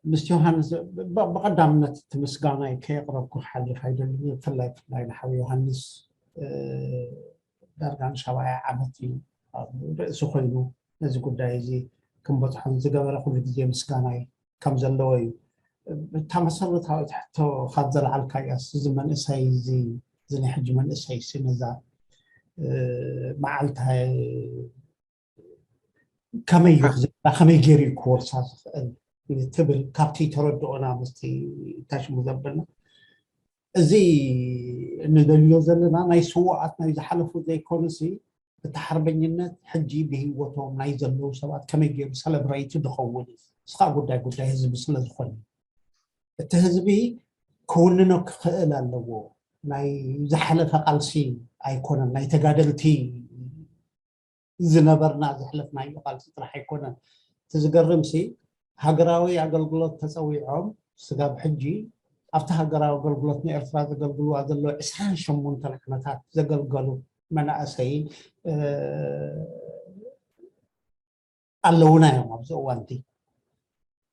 ምስ ዮሃንስ ብቐዳምነት እቲ ምስጋናይ ከየቕረብኩ ክሓልፍ ኣይደልን። ብፍላይ ብፍላይ ንሓው ዮሃንስ ዳርጋ ንሻባያ ዓመት እዩ ርእሲ ኮይኑ ነዚ ጉዳይ እዚ ክንበፅሖን ዝገበረ ኩሉ ግዜ ምስጋናይ ከም ዘለዎ እዩ። እታ መሰረታዊት ሕቶ ካብ ዘልዓልካያ እዚ መንእሰይ እዚ እዚ ናይ ሕጂ መንእሰይ ሲ ነዛ መዓልታ ከመይ እዩ ክዝክራ ከመይ ገይሩ እዩ ክወርሳ ዝኽእል ትብል ካብቲ ተረድኦና ምስቲ ታሽሙ ዘበልና እዚ እንደልዮ ዘለና ናይ ስዋኣት ናይ ዝሓለፉ ዘይኮኑሲ እቲ ሓርበኝነት ሕጂ ብሂወቶም ናይ ዘለዉ ሰባት ከመይ ገይሩ ሰለብረይቲ ዝኸውን እዩ። እስኻ ጉዳይ ጉዳይ ህዝቢ ስለ ዝኾነ እቲ ህዝቢ ክውንኖ ክኽእል ኣለዎ። ናይ ዝሓለፈ ቃልሲ ኣይኮነን ናይ ተጋደልቲ ዝነበርና ዘሕለፍናዮ ቃልሲ ጥራሕ ኣይኮነን። እቲ ዝገርም ሲ ሃገራዊ ኣገልግሎት ተፀዊዖም ስጋብ ሕጂ ኣብቲ ሃገራዊ ኣገልግሎት ንኤርትራ ዘገልግልዋ ዘለዉ ዕስራን ሸሞንተን ዓመታት ዘገልገሉ መናእሰይ ኣለዉና እዮም ኣብዚ እዋንቲ።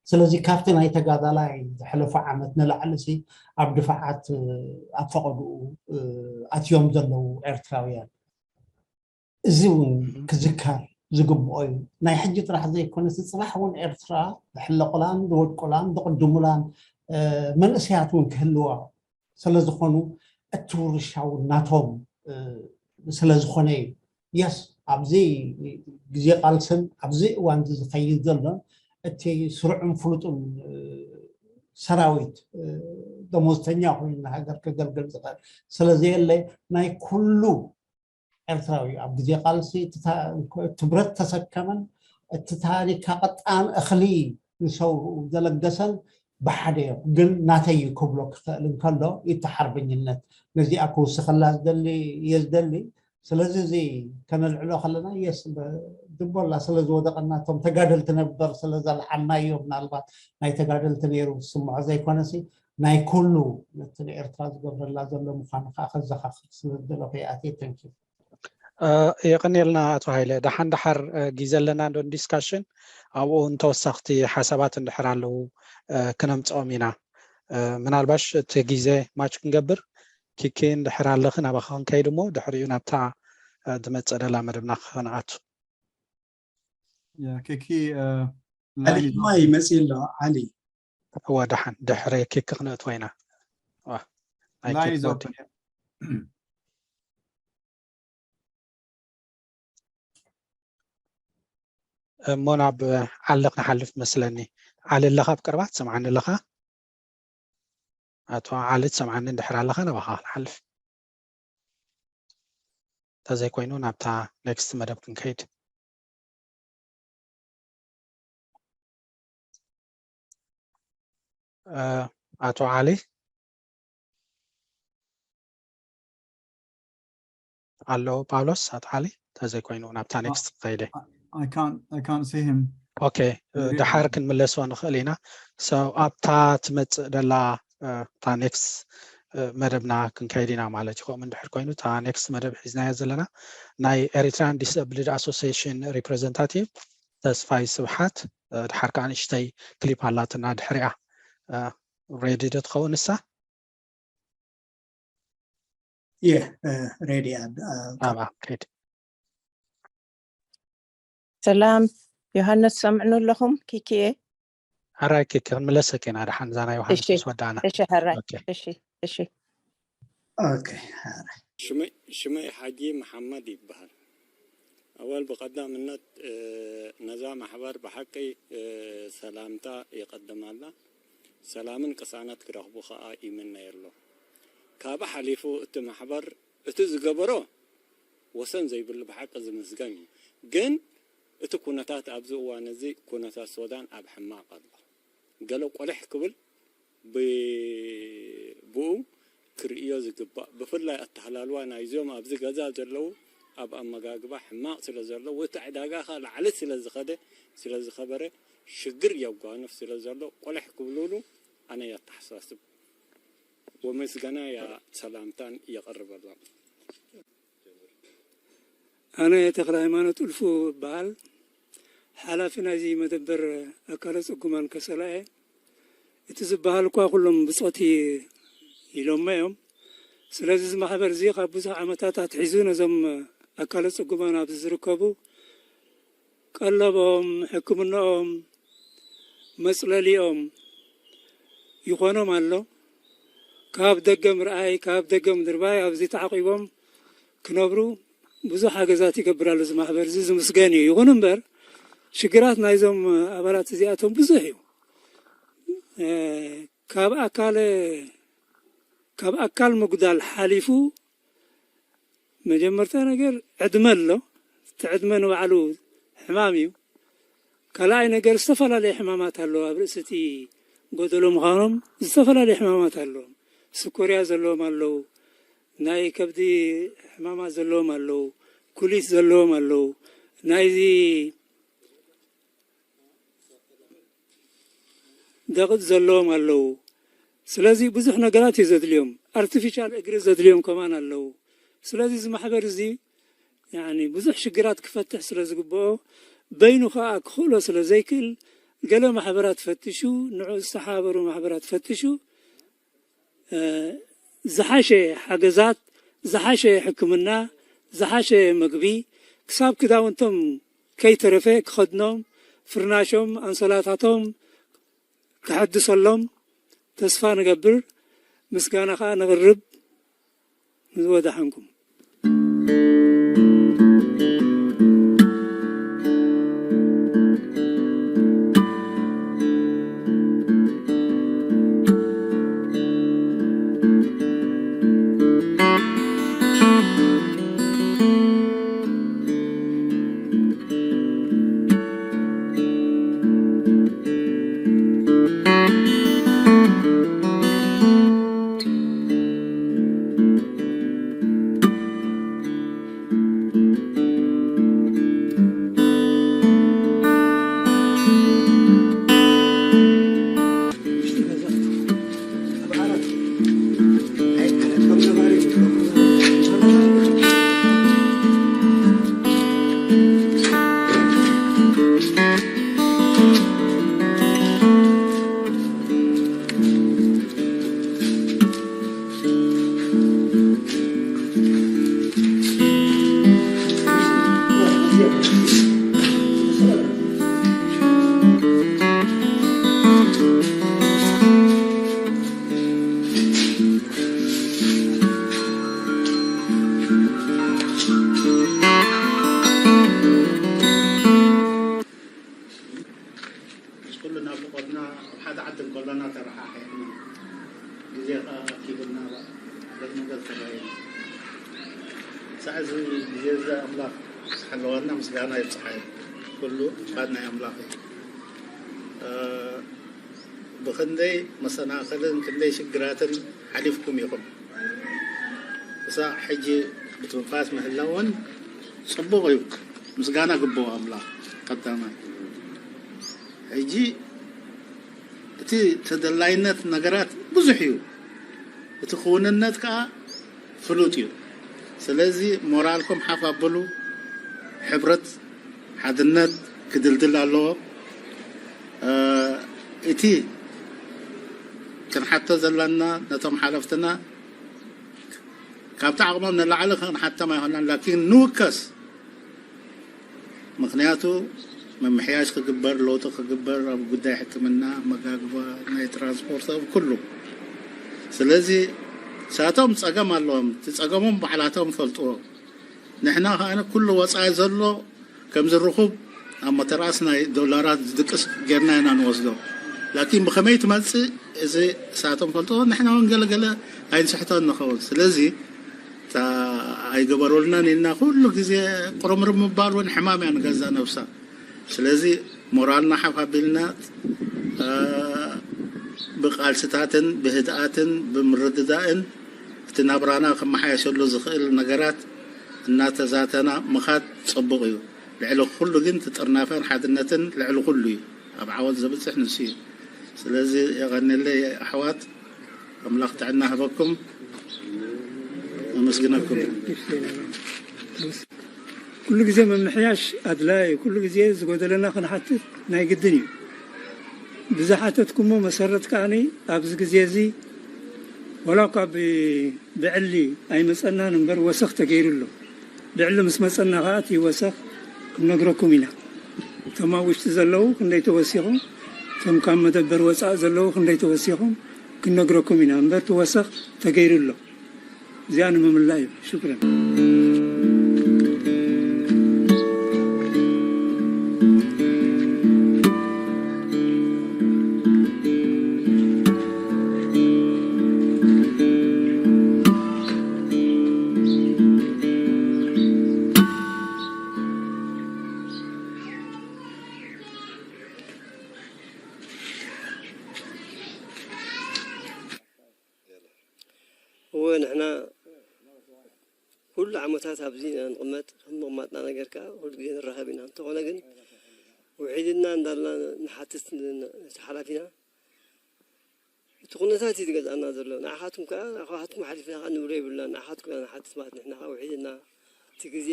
ስለዚ ካብቲ ናይ ተጋዳላይ ዝሕለፉ ዓመት ንላዕሊ ሲ ኣብ ድፋዓት ኣብ ፈቐድኡ ኣትዮም ዘለዉ ኤርትራውያን እዚ እውን ክዝከር ዝግብኦ እዩ። ናይ ሕጂ ጥራሕ ዘይኮነስ ፅባሕ እውን ኤርትራ ዝሕለቁላን ዝወድቁላን ዝቕድሙላን መንእሰያት እውን ክህልዋ ስለዝኾኑ እቲ ውርሻ እውን ናቶም ስለዝኾነ እዩ። የስ ኣብዚ ግዜ ቃልስን ኣብዚ እዋን እዚ ዝኸይድ ዘሎን እቲ ስሩዕን ፍሉጡን ሰራዊት ደሞዝተኛ ኮይኑ ንሃገር ከገልግል ዝኽእል ስለዘየለ ናይ ኩሉ ኤርትራዊ ኣብ ግዜ ቃልሲ እቲ ብረት ተሰከመን እቲ ታሪካ ቀጣን እኽሊ ንሰውኡ ዘለገሰን ብሓደ እዮም። ግን ናተይ እዩ ክብሎ ክኽእል እንከሎ እቲ ሓርበኝነት ነዚኣ ክውስኸላ ዝደሊ እየ ዝደሊ። ስለዚ እዚ ከነልዕሎ ከለና የስ ድቦላ ስለ ዝወደቐና እቶም ተጋደልቲ ነበር ስለ ዘልዓልናዮ ምናልባት ናይ ተጋደልቲ ነይሩ ዝስምዖ ዘይኮነሲ ናይ ኩሉ ነቲ ንኤርትራ ዝገብረላ ዘሎ ምዃኑ ከዓ ከዘኻኽር ስለ ዝደለኹ ይኣትየ። ተንኪ የቐንየልና ኣቶ ሃይለ። ደሓን ደሓር ግዜ ኣለና ዶ ዲስካሽን ኣብኡ ንተወሳኽቲ ሓሳባት እንድሕር ኣለዉ ክነምፅኦም ኢና። ምናልባሽ እቲ ግዜ ማች ክንገብር ኪኪ እንድሕር ኣለኺ ናባኺ ክንከይድ እሞ ድሕሪኡ ናብታ ዝመፅእ ደላ መደብና ክንኣቱ። ኪኪ ዓሊ ድማ ይመፅእ ኣሎ። ዓሊ እወ ደሓን ድሕሪ ኪኪ ክነእትዎ ኢና። line is open። እሞ ናብ ዓሊ ክንሓልፍ መስለኒ። ዓሊ ኣለኻ ኣብ ቀረባ ትሰምዓኒ ኣለኻ? ኣቶ ዓሊ ትሰምዓኒ እንድሕር ኣለኻ ናባኻ ክንሓልፍ፣ እንተዘይኮይኑ ናብታ ኔክስት መደብ ክንከይድ። ኣቶ ዓሊ ኣሎ ጳውሎስ ኣቶ ዓሊ ተዘይኮይኑ ናብታ ኔክስት ክኸይደ I can't I can't see him. ኦኬ ድሓር ክንምለሶ ንኽእል ኢና። So ኣብታ ትመፅእ ደላ እታ ኔክስት መደብና ክንከይድ ኢና ማለት እዩ። ከምኡ እንድሕር ኮይኑ እታ ኔክስት መደብ ሒዝናዮ ዘለና ናይ ኤሪትራን ዲስብልድ ኣሶሲሽን ሪፕሬዘንታቲቭ ተስፋይ ስብሓት ድሓር ከዓ ንእሽተይ ክሊፕ ኣላትና ድሕሪኣ ሬዲ ዶ ትኸውን ንሳ? Yeah, ready. ኣባ ከይድ ሰላም ዮሃንስ ሰምዕኑ ኣለኹም? ኪኪየ ሕራይ ኪኪ ክንምለሰኪ ኢና ድሓን እዛ ናይ ዮሃንስ ምስ ወዳእና። እሺ ሕራይ እሺ እሺ Okay. ሽመይ ሓጂ መሓመድ ይበሃል። ኣወል ብቐዳምነት ነዛ ማሕበር ብሓቂ ሰላምታ የቐድም ኣላ። ሰላምን ቅሳነት ክረኽቡ ከኣ ይምነየሎም። ካብኡ ሓሊፉ እቲ ማሕበር እቲ ዝገበሮ ወሰን ዘይብሉ ብሓቂ ዝምስገን እዩ። ግን እቲ ኩነታት ኣብዚ እዋን እዚ ኩነታት ሱዳን ኣብ ሕማቕ ኣሎ። ገለ ቆልሕ ክብል ብኡ ክርእዮ ዝግባእ ብፍላይ ኣተሃላልዋ ናይዞም ኣብዚ ገዛ ዘለዉ ኣብ ኣመጋግባ ሕማቕ ስለ ዘሎ እቲ ዕዳጋ ከ ላዕሊ ስለ ዝኸደ ስለ ዝኸበረ ሽግር የጓንፍ ስለ ዘሎ ቆልሕ ክብሉሉ ኣነ የተሓሳስብ ወመስገና ያ ሰላምታን የቐርበሎም። ኣነ ተክለ ሃይማኖት ኡልፉ እበሃል። ሓላፊ ናይዚ መደበር ኣካለ ጽጉማን ከሰላ እየ። እቲ ዝበሃል እኳ ኩሎም ብጾት ኢሎሞ እዮም። ስለዚ እዚ ማሕበር እዚ ካብ ብዙሕ ዓመታት ኣትሒዙ ነዞም ኣካለ ጽጉማን ኣብዚ ዝርከቡ ቀለቦም፣ ሕክምናኦም፣ መጽለሊኦም ይኾኖም ኣሎ። ካብ ደገ ምርኣይ፣ ካብ ደገ ምድርባይ ኣብዚ ተዓቂቦም ክነብሩ ብዙሕ ሓገዛት ይገብር ኣሎ እዚ ማሕበር እዚ፣ ዝምስገን እዩ። ይኹን እምበር ሽግራት ናይዞም ኣባላት እዚኣቶም ብዙሕ እዩ። እ፣ ካብ ኣካለ ካብ ኣካል ምጉዳል ሓሊፉ መጀመርታ ነገር ዕድመ ኣሎ። እቲ ዕድመ ንባዕሉ ሕማም እዩ። ካልኣይ ነገር ዝተፈላለየ ሕማማት ኣለዉ። ኣብ ርእሲ እቲ ጎደሎ ምዃኖም ዝተፈላለየ ሕማማት ኣለዎም። ስኮርያ ዘለዎም ኣለዉ። ናይ ከብዲ ሕማማት ዘለዎም ኣለዉ። ኩሊት ዘለዎም ኣለዉ። ናይዚ ደቕጥ ዘለዎም ኣለዉ። ስለዚ ብዙሕ ነገራት እዩ ዘድልዮም። ኣርቲፊሻል እግሪ ዘድልዮም ከማን ኣለዉ። ስለዚ እዚ ማሕበር እዚ ያኒ ብዙሕ ሽግራት ክፈትሕ ስለ ዝግብኦ በይኑ ኸኣ ክኽእሎ ስለ ዘይክእል ገለ ማሕበራት ፈትሹ፣ ንዑ ዝተሓባበሩ ማሕበራት ፈትሹ፣ እ፣ ዝሓሸ ሓገዛት፣ ዝሓሸ ሕክምና፣ ዝሓሸ ምግቢ፣ ክሳብ ክዳውንቶም ከይተረፈ ክኸድኖም፣ ፍርናሾም፣ ኣንሶላታቶም ክሕድሰሎም ተስፋ ንገብር። ምስጋና ኸኣ ነቕርብ። ንዝወዳሓንኩም። ምስ ኩሉ ናፍቖትና ኣብ ሓደ ዓዲ እንከሎና ተረሓሒቕና፣ ግዜ ኸኣ ኣኪቡና፣ ገለ ነገር ተራእዩና። ክሳዕ እዚ ግዜ እዚ ኣምላኽ ዝሓለወና ምስጋና ይብጽሓዮ። ኩሉ ፍቓድ ናይ ኣምላኽ እዩ። እ፣ ብኽንደይ መሰናኽልን ክንደይ ሽግራትን ሓሊፍኩም ኢኹም። ክሳዕ ሕጂ ብትንፋስ ምህላውን ጽቡቕ እዩ። ምስጋና ግብኦ ኣምላኽ ቀዳማይ። ሕጂ እቲ ተደላይነት ነገራት ብዙሕ እዩ። እቲ ክውንነት ከኣ ፍሉጥ እዩ። ስለዚ ሞራልኩም ሓፍ ኣብሉ። ሕብረት፣ ሓድነት ክድልድል ኣለዎ። እ፣ እቲ ክንሓቶ ዘለና ነቶም ሓለፍትና ካብቲ ዓቕሞም ንላዕሊ ክንሓቶም ኣይኮናን፣ ላኪን ንውከስ። ምኽንያቱ ምምሕያሽ ክግበር፣ ለውጢ ክግበር፣ ኣብ ጉዳይ ሕክምና፣ ኣመጋግባ፣ ናይ ትራንስፖርት፣ ኣብ ኩሉ። ስለዚ ንሳቶም ጸገም ኣለዎም፣ እቲ ጸገሞም ባዕላቶም ፈልጥዎ። ንሕና ከኣ ኩሉ ወጻኢ ዘሎ ከምዚ ርኹብ ኣብ መተርኣስ ናይ ዶላራት ዝድቅስ ጌርና ኢና ንወስዶ። ላኪን ብኸመይ ትመጽእ፣ እዚ ንሳቶም ፈልጥዎ፣ ንሕና እውን ገለገለ ኣይንስሕቶን ንኸውን። ስለዚ እታ ኣይገበሩልናን ኢልና ኩሉ ግዜ ቁርምርም ምባል እውን ሕማም እያ ንገዛ ነብሳ። ስለዚ ሞራልና ሓፍ ኣቢልና፣ እ፣ ብቃልስታትን ብህድኣትን ብምርድዳእን እቲ ናብራና ክመሓየሸሉ ዝኽእል ነገራት እናተዛተና ምኻድ ጽቡቕ እዩ። ልዕሊ ኩሉ ግን እቲ ጥርናፈን ሓድነትን ልዕሊ ኩሉ እዩ። ኣብ ዓወት ዘብጽሕ ንሱ እዩ። ስለዚ የቐንየለይ ኣሕዋት፣ ኣምላኽ ጥዕና ሃበኩም። ኣመስግነኩም። ኩሉ ግዜ ምምሕያሽ ኣድላይ እዩ። ኩሉ ግዜ ዝጎደለና ክንሓትት ናይ ግድን እዩ። ብዝሓተትኩሞ መሰረት ከዓኒ ኣብዚ ግዜ እዚ ዋላ እኳ ብ-፣ ብዕሊ ኣይመጸናን እምበር ወሰኽ ተገይሩ ኣሎ። ብዕሊ ምስ መጸና ከኣ እቲ ወሰኽ ክንነግረኩም ኢና። እቶም ኣብ ውሽጢ ዘለዉ ክንደይ ተወሲኹም፣ እቶም ካብ መደበር ወጻእ ዘለዉ ክንደይ ተወሲኹም ክንነግረኩም ኢና እምበር እቲ ወሰኽ ተገይሩ ኣሎ። እዚኣ ንምምላእ እዩ። ሽኩረን። እወ፣ ንሕና ኩሉ ዓመታት ኣብዚ ኢና ንቕመጥ። ከም ምቕማጥና ነገር ከኣ ኩሉ ግዜ ንራኸብ ኢና። እንተኾነ ግን ውሒድና እንዳልና ንሓትት ነቲ ሓላፊና፣ እቲ ኩነታት እዩ ዝገዝኣና ዘሎ። ንዓኻትኩም ከኣ፣ ንዓኻትኩም ሓሊፍና ከኣ ንብሎ የብልናን። ንዓኻትኩም ኢና ንሓትት ማለት፣ ንሕና ከኣ ውሒድና እቲ ግዜ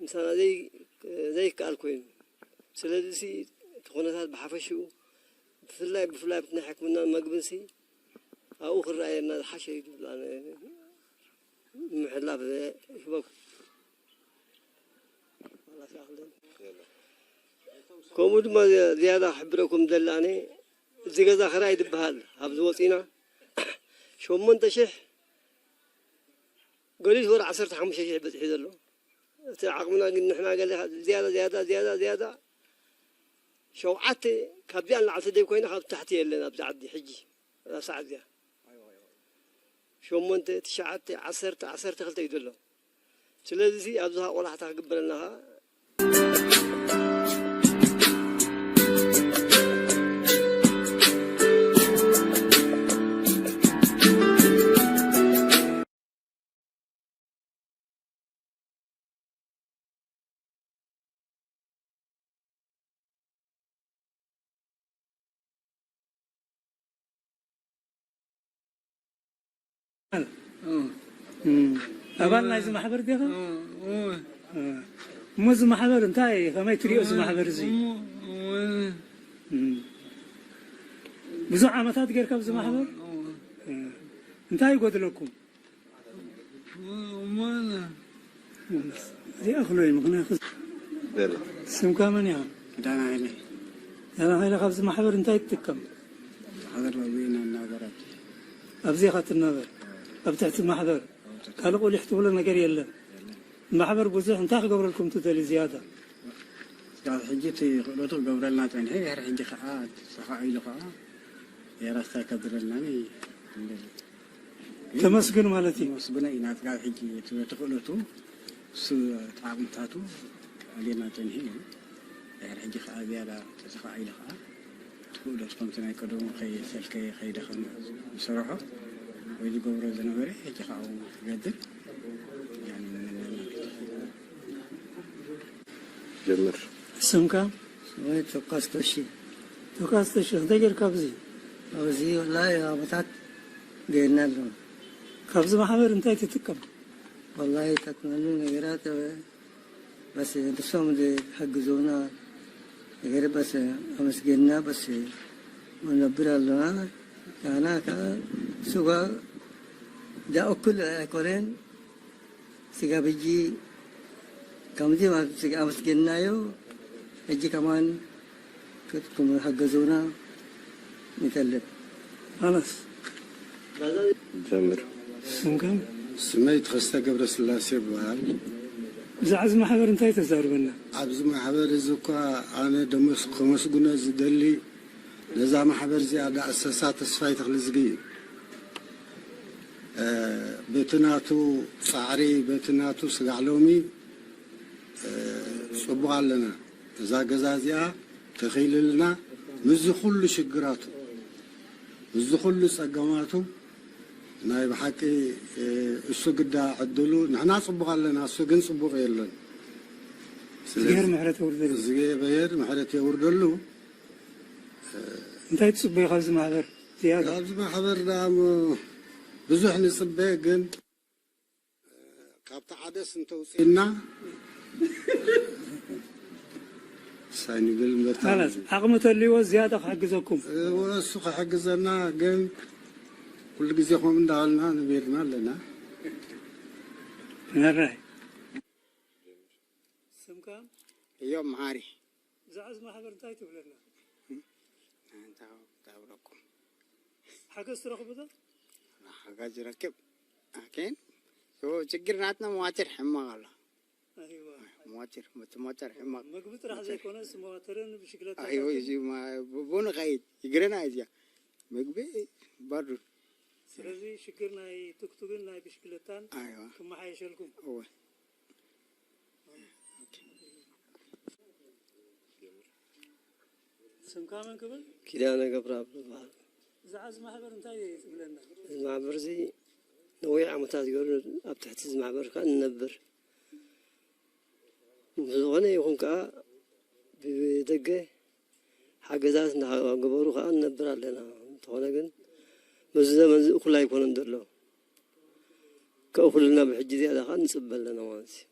ምሳና ዘይ-፣ ዘይከኣል ኮይኑ። ስለዚ እቲ ኩነታት ብሓፈሽኡ፣ ብፍላይ፣ ብፍላይ ኣብቲ ናይ ሕክምናን መግብንሲ ኣብኡ ክረኣየና ዝሓሸ እዩ ዝብል ኣነ ምሕላፍ ይህበኩም። ከምኡ ድማ ዝያዳ ክሕብረኩም ደሊ ኣነ፣ እዚ ገዛ ክራይ ዝበሃል ኣብዚ ወፂና ሸሞንተ ሽሕ ገሊኡ ወር ዓሰርተ ሓሙሽተ ሽሕ በፂሑ ዘሎ። እቲ ዓቕምና ግን ንሕና ገለ ዝያዳ፣ ዝያዳ፣ ዝያዳ፣ ዝያዳ ሸውዓተ ካብዚኣ ንላዕሊ ተደይ ኮይና ካብ ታሕቲ የለን ኣብዚ ዓዲ ሕጂ። ኣብ ሰዓት እዚኣ ሸሞንተ፣ ትሽዓተ፣ ዓሰርተ፣ ዓሰርተ ክልተ እዩ ዘሎ። ስለዚ ኣብዚ ቆላሕታ ክግበረልና ኸኣ ኣባል ናይዚ ማሕበር ዲኻ? እሞ እዚ ማሕበር እንታይ፣ ከመይ ትሪኦ እዚ ማሕበር እዚ? ብዙሕ ዓመታት ጌርካ ኣብዚ ማሕበር? እንታይ ይጎድለኩም? እዚኣ ክሎ እዩ፣ ምኽንያቱ ስምካ መን ኢኻ? ዳና ሃይለ። ዳና ሃይለ፣ ካብዚ ማሕበር እንታይ ትጥቀም? ማሕበር መግቢ ኢና እናበረት። ኣብዚ ኢኻ ትናበር? ኣብ ትሕቲ ማሕበር? ካልእ ቁሊሕ ትብሎ ነገር የለን? ማሕበር ብዙሕ እንታይ ክገብረልኩም ትደልዩ ዝያዳ? ስጋብ ሕጂ እቲ ክእለቱ ክገብረልና ጸኒሑ፣ ድሕሪ ሕጂ ከኣ ተኻኢሉ ከኣ የራስታይ ከብረልና ንደሊ። ተመስግን ማለት እዩ። ተመስግኖ ኢና። ስጋብ ሕጂ እቲ በቲ ክእለቱ፣ እሱ እቲ ዓቕምታቱ ኣልየና ጸኒሑ እዩ። ድሕሪ ሕጂ ከኣ ዝያዳ ተተኻኢሉ ከኣ ትኽእሎ፣ ከምቲ ናይ ቀደሙ ከይሰልከየ ከይደኸመ ዝሰርሖ ወይ ዝገብሮ ዝነበረ፣ ሕጂ ከዓ ክገብር፣ ያኒ፣ ጀምር። ስምካ? ስመይ ቶካስ ቶሺ። ቶካስ ቶሺ፣ እንታይ ጌርካ ኣብዚ? ኣብዚ ወላሂ ዓመታት ጌርና ኣለና። ካብዚ ማሕበር እንታይ ትጥቀም? ወላሂ ይጠቅመሉ ነገራት፣ በስ ንሶም ዝሕግዙና ነገር በስ ኣመስገንና በስ ንነብር ኣለና። ንሕና ከኣ ስጋ ዳ እኩል ኣይኮነን። ስጋ ብጂ ከምዚ ማለት ስጋ ኣመስገንናዮ። ሕጂ ከማን ክትኩም ሓገዙና ንጠልብ። ኣነስ ጀምር። ስምካ? ስመይ ተኸስተ ገብረስላሴ ይበሃል። ብዛዕባ እዚ ማሕበር እንታይ ተዛርበና? ኣብዚ ማሕበር እዚ እኳ ኣነ ደመስ-፣ ከመስግኖ ዝደሊ ነዛ ማሕበር እዚኣ ዳእሰሳ ተስፋይ ተኽልዝጊ እዩ። እ፣ በቲ ናቱ ጻዕሪ፣ በቲ ናቱ ስጋዕ ሎሚ፣ እ፣ ጽቡቕ ኣለና። እዛ ገዛ እዚኣ ተኺልልና ምስዚ ኩሉ ሽግራቱ፣ ምስዚ ኩሉ ጸገማቱ፣ ናይ ብሓቂ፣ እ፣ እሱ ግዳ ዕድሉ፣ ንሕና ጽቡቕ ኣለና፣ እሱ ግን ጽቡቕ የለን። ስለዚ እግዚኣብሔር ምሕረት የውርደሉ። እግዚኣብሔር ምሕረት የውርደሉ። እንታይ ትጽበዩ ካብዚ ማሕበር ዝያዳ? ካብዚ ማሕበር ደኣ እሞ ብዙሕ ንጽበ፣ ግን ካብቲ ዓደስ እንተውፅእና ሳይ ንብል እምበርታ ማለት ዓቕሚ ተልይዎ ዝያዳ ክሕግዘኩም። እሱ ክሕግዘና ግን ኩሉ ግዜ ከምኡ እንዳበልና ነቢርና ኣለና። መራይ ስምካ እዮም መሓሪ ብዛዕባ እዚ ማሕበር እንታይ ትብለና? እንታይ ክብለኩም ሓገዝ ትረኽቡ ዶ? ሓጋጅ ረክብ ኣኬን ችግር ናትና መዋትር ሕማቕ ኣሎ ኣይዋ መዋትር መትመተር ሕማቕ ምግቢ ጥራሕ ዘይኮነስ መዋተርን ብሽግለታ ኣይወ እዚ ቡን ኸይድ ይግረና እዚያ ምግቢ ባርዱ ስለዚ ሽግር ናይ ቱክቱክን ናይ ብሽግለታን ኣይዋ ክመሓየሸልኩም እወ ስምካ መን ክብል ኪዳነ ገብረኣብ ዝበሃል። ብዛዕባ እዚ ማሕበር እንታይ ትብለና? እዚ ማሕበር እዚ ነዊሕ ዓመታት ገይሩ ኣብ ትሕቲ እዚ ማሕበር ከዓ ንነብር። ብዝኾነ ይኹን ከዓ ብደገ ሓገዛት እናገበሩ ከዓ ንነብር ኣለና። እንተኾነ ግን በዚ ዘመን እዚ እኹል ኣይኮነን ዘሎ። ከእኹልና ብሕጂ ዝያዳ ከዓ ንፅበ ኣለና ማለት እዩ።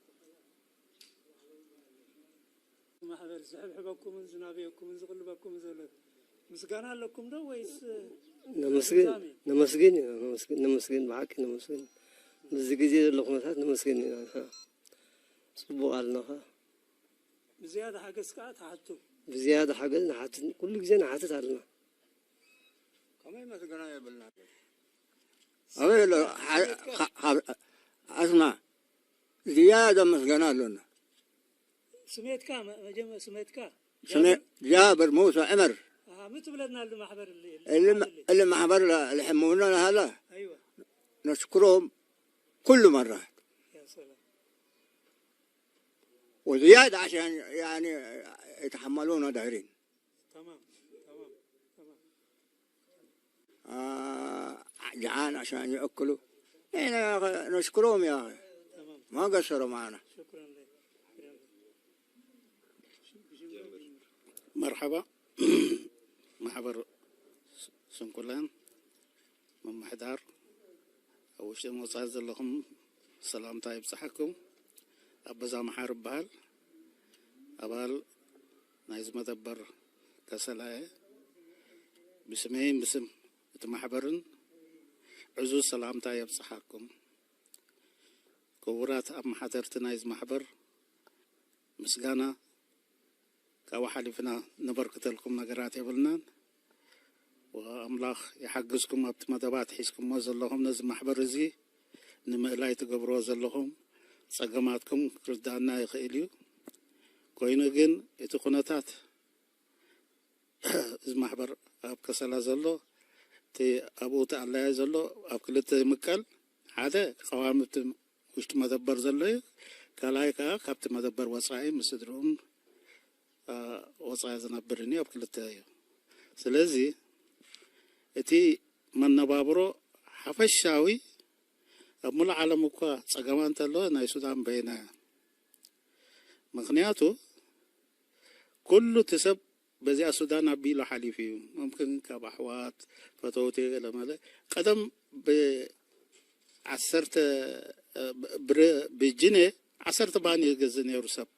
ማሕበር ዝሕብሕበኩምን ዝናብየኩምን ዝቕልበኩምን ዘሎ ምስጋና ኣለኩም ዶ ወይስ ነመስግን ነመስግን ኢና ነመስግን ነመስግን ብሓቂ ነመስግን ምስዚ ግዜ ዘሎ ኩነታት ነመስግን ኢና ንሕና ፅቡቕ ኣለና ከዓ ብዝያዳ ሓገዝ ከዓ ትሓቱ? ብዝያዳ ሓገዝ ንሓትት ኩሉ ግዜ ንሓትት ኣለና ከመይ መስገና የብልና ኣበይ ኣሎ ኣስማ ዝያዳ መስገና ኣሎና ስሜትካ መ- መጀመ- ስሜትካ ስሜ ጃብር ሙሳ ዕመር ኣሃ፣ ምን ትብለና ል ማሕበር ል- ል- اللي ል- اللي محبر اللي يحمونا هلا ኣይወ نشكرهم كل مرة ያ ሰላም وزيادة عشان يعني يتحملونا دايرين ተማም ተማም ተማም آه جعان عشان يأكلوا هنا يا أخي نشكرهم يا أخي ተማም ما قصروا معنا ሽክረን ለይ መርሓባ ማሕበር ስንኩላን ምምሕዳር ኣብ ውሽጥን ወፃኢ ዘለኹም ሰላምታ ይብፅሓኩም። ኣበዛ መሓር እበሃል ኣባል ናይዚ መደበር ከሰላ እየ። ብስመይን ብስም እቲ ማሕበርን ዕዙዝ ሰላምታ የብፅሓኩም። ክቡራት ኣመሓደርቲ ናይዚ ማሕበር ምስጋና ካብኡ ሓሊፍና ነበርክተልኩም ነገራት የብልናን። ኣምላኽ ይሓግዝኩም ኣብቲ መደባት ሒዝኩሞ ዘለኹም ነዚ ማሕበር እዚ ንምእላይ ትገብርዎ ዘለኹም ጸገማትኩም ክርዳእና ይኽእል እዩ። ኮይኑ ግን እቲ ኩነታት እዚ ማሕበር ኣብ ከሰላ ዘሎ እቲ ኣብኡ ተኣላያ ዘሎ ኣብ ክልተ ይምቀል ሓደ ቀዋሚ እቲ ውሽጢ መደበር ዘሎ እዩ። ካልኣይ ከዓ ካብቲ መደበር ወፃኢ ምስ ስድርኡን ወፃኢ ዝነብርን እዩ ኣብ ክልተ እዩ። ስለዚ እቲ መነባብሮ ሓፈሻዊ ኣብ ሙሉእ ዓለም እኳ ፀገማ እንተለወ ናይ ሱዳን በይና እያ። ምክንያቱ ኩሉ እቲ ሰብ በዚኣ ሱዳን ኣቢሉ ሓሊፉ እዩ። ሙምክን ካብ ኣሕዋት ፈተውቲ ገለመለ ቀደም ብዓሰርተ ብጅነ ዓሰርተ ባኒ ይገዝእ ነይሩ ሰብ።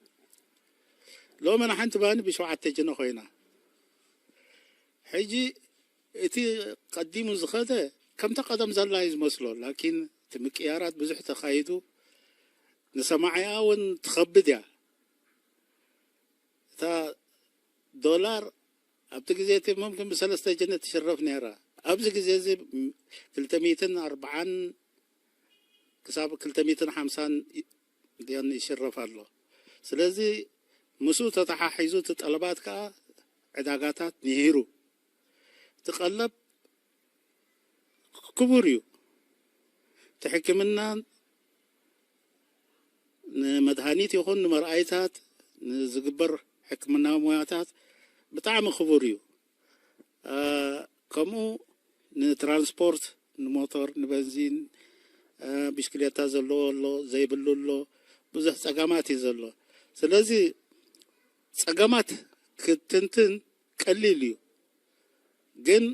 ሎሚ ንሓንቲ ባኒ ብሸውዓተ ጅነ ኮይና። ሕጂ እቲ ቀዲሙ ዝኸደ ከምታ ቀደም ዘላ እዩ ዝመስሎ። ላኪን እቲ ምቅያራት ብዙሕ ተኻይዱ ንሰማዕያ እውን ትኸብድ እያ። እታ ዶላር ኣብቲ ግዜ እቲ ሙምክን ብሰለስተ ጅነ ትሽረፍ ነይራ። ኣብዚ ግዜ እዚ ክልተ ሚእትን ኣርብዓን ክሳብ ክልተ ሚእትን ሓምሳን ድዮን ይሽረፍ ኣሎ። ስለዚ ምስኡ ተተሓሒዙ እቲ ጠለባት ከዓ ዕዳጋታት ንሂሩ። እቲ ቀለብ ክቡር እዩ። እቲ ሕክምናን ንመድሃኒት ይኹን ንመርኣይታት ንዝግበር ሕክምናዊ ሞያታት ብጣዕሚ ክቡር እዩ። ከምኡ ንትራንስፖርት ንሞቶር ንበንዚን ብሽክሌታ ዘለዎ ኣሎ ዘይብሉ ኣሎ ብዙሕ ፀገማት እዩ ዘሎ። ስለዚ ፀገማት ክትንትን ቀሊል እዩ፣ ግን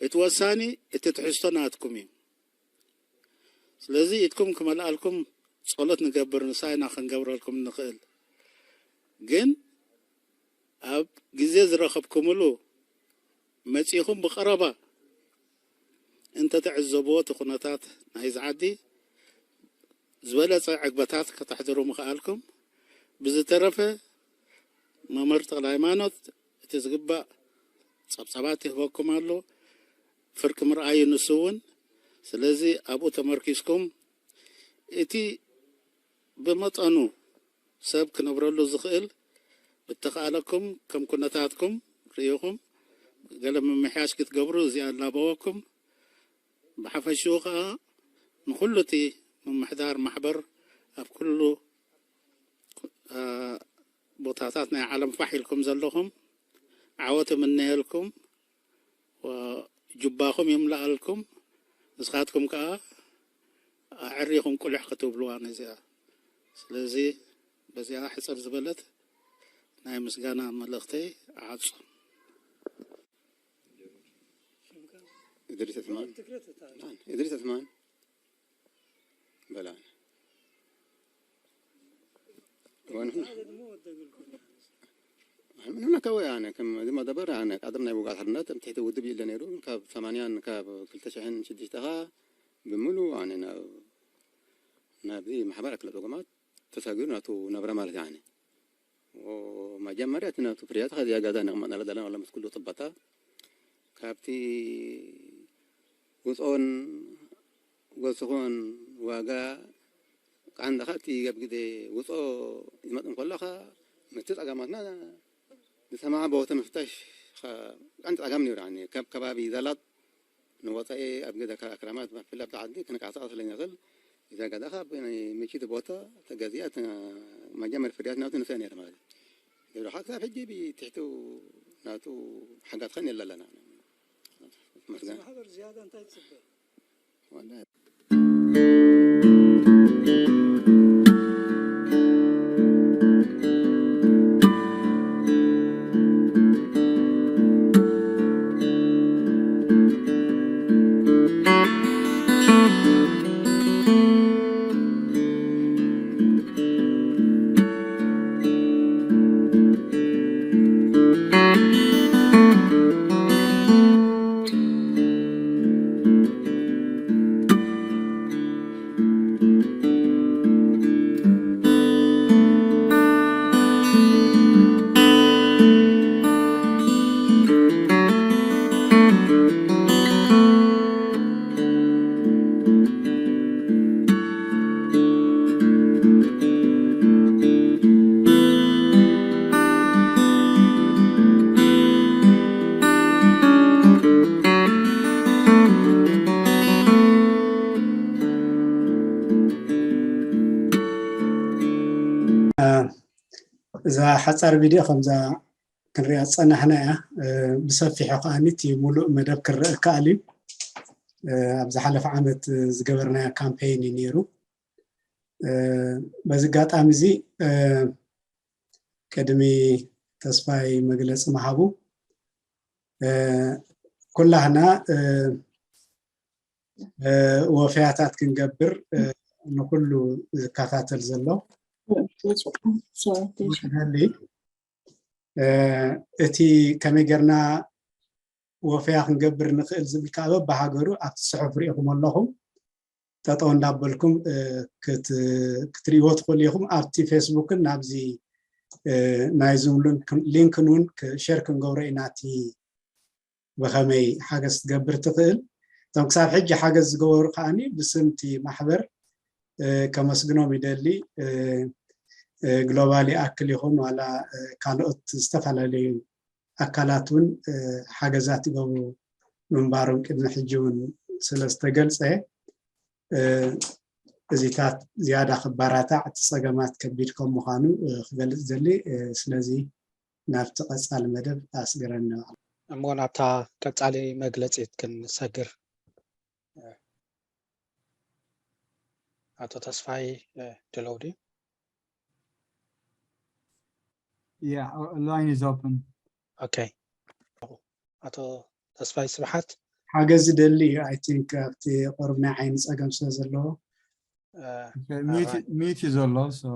እቲ ወሳኒ እቲ ትሕዝቶ ናትኩም እዩ። ስለዚ ኢድኩም ክመልኣልኩም ጸሎት ንገብር፣ ንሳይና ክንገብረልኩም ንኽእል። ግን ኣብ ግዜ ዝረኸብኩምሉ መጺኹም ብቐረባ እንተትዕዘብዎ እቲ ኩነታት ናይዚ ዓዲ ዝበለጸ ዕግበታት ከተሕድሩ ምኽኣልኩም። ብዝተረፈ መምህር ተኽለ ሃይማኖት እቲ ዝግባእ ጸብጻባት ይህበኩም ኣሎ። ፍርቂ ምርኣዩ ንሱ እውን። ስለዚ ኣብኡ ተመርኪስኩም እቲ ብመጠኑ ሰብ ክነብረሉ ዝኽእል ብተኻእለኩም ከም ኩነታትኩም ርኢኹም ገለ ምምሕያሽ ክትገብሩ እዚኣ ኣላበወኩም። ብሓፈሽኡ ኸዓ ንኹሉ እቲ ምምሕዳር ማሕበር ኣብ ኩሉ አ፣ ቦታታት ናይ ዓለም ፋሕ ኢልኩም ዘለኹም ዓወት እምነየልኩም። ጁባኹም ይምልኣልኩም። ንስኻትኩም ከኣ ኣዕሪኹም ቁልሕ ክትብልዋ ነዚኣ። ስለዚ በዚኣ ሕጽር ዝበለት ናይ ምስጋና መልእኽተይ እዓጹ። إدريس عثمان. إدريس عثمان. بلان. ونحن من هناك هو يعني كم زي ما دبر يعني قدرنا يبقى حرنات تحت ودب يلا نيرو كاب ثمانيان كاب كل تشحن شديش تها بملو يعني نا نابدي محبر أكل دوغمات تساقير ناتو نبرة مالك يعني. መጀመርያ እቲ ናቱ ፍርያት ከዚኣ ገዛ ነቕመጥ ኣለና ወላ ምስ ኩሉ ፅባታ ካብቲ ውፅኦን ወስኾን ዋጋ ቃንዳኻ እቲ ኣብ ግዜ ውፅኦ ዝመጥ እንከሎ ኸ ምስቲ ፀገማትና ዝሰማዓ ቦታ ምፍታሽ ኸ ቃንዲ ፀገም ነይሩ ዓኒ ካብ ከባቢ ዘላጥ ንወፃኢ ኣብ ገዛ ካብ ኣክራማት ብፍላይ ኣብቲ ዓዲ ክንቀሳቐስ ስለዝንኽእል እዛ ገዛ ካብ ናይ ምችት ቦታ ተገዚኣ መጀመር ፍርያት ናብቲ ንስኣ ነይረ ማለት እዩ። ድሮ ሓ ክሳብ ሕጂ ብትሕቱ ናቱ ሓጋዝ ኸን የለ ኣለና። መስገን ማሕበር ዝያዳ እንታይ ትፅበ? ወላ እዛ ሓፃር ቪድዮ ከምዛ ክንሪኣ ዝፀናሕና እያ። ብሰፊሑ ከዓኒ እቲ ሙሉእ መደብ ክረአ ይከኣል እዩ። ኣብ ዝሓለፈ ዓመት ዝገበርናዮ ካምፔይን እዩ ነይሩ። በዚ ኣጋጣሚ እዚ ቅድሚ ተስፋይ መግለፂ ምሃቡ ኩላህና ወፈያታት ክንገብር ንኩሉ ዝከታተል ዘሎ ክደሊ እቲ ከመይ ጌርና ወፈያ ክንገብር ንኽእል ዝብል ከዓ በብሃገሩ ኣብቲ ፅሑፍ ርኢኹም ኣለኹም። ጠጠው እንዳበልኩም ክትሪእዎ ትኽእሉ ኢኹም። ኣብቲ ፌስቡክን ናብዚ ናይ ዙም ሊንክን እውን ሼር ክንገብሮ ኢና እቲ ብኸመይ ሓገዝ ክትገብር ትኽእል። እቶም ክሳብ ሕጂ ሓገዝ ዝገበሩ ከዓኒ ብስም እቲ ማሕበር ከመስግኖም ይደሊ። ግሎባል ይኣክል ይኹን ዋላ ካልኦት ዝተፈላለዩ ኣካላት እውን ሓገዛት ይገብሩ ምንባሮም ቅድሚ ሕጂ እውን ስለ ዝተገልፀ እዚታት ዝያዳ ክባራታዕ እቲ ፀገማት ከቢድ ከም ምዃኑ ክገልፅ ደሊ። ስለዚ ናብቲ ቀፃሊ መደብ ኣስግረኒ። እሞ ናብታ ቀፃሊ መግለፂት ክንሰግር። ኣቶ ተስፋይ ድለው ድዩ? Yeah, line is open. Okay. ኣቶ ተስፋይ ስብሓት ሓገዝ ይደሊ እዩ። I think ኣብቲ ቁሩብ ናይ ዓይኒ ፀገም ስለ ዘለዎ ሚት እዩ ዘሎ። So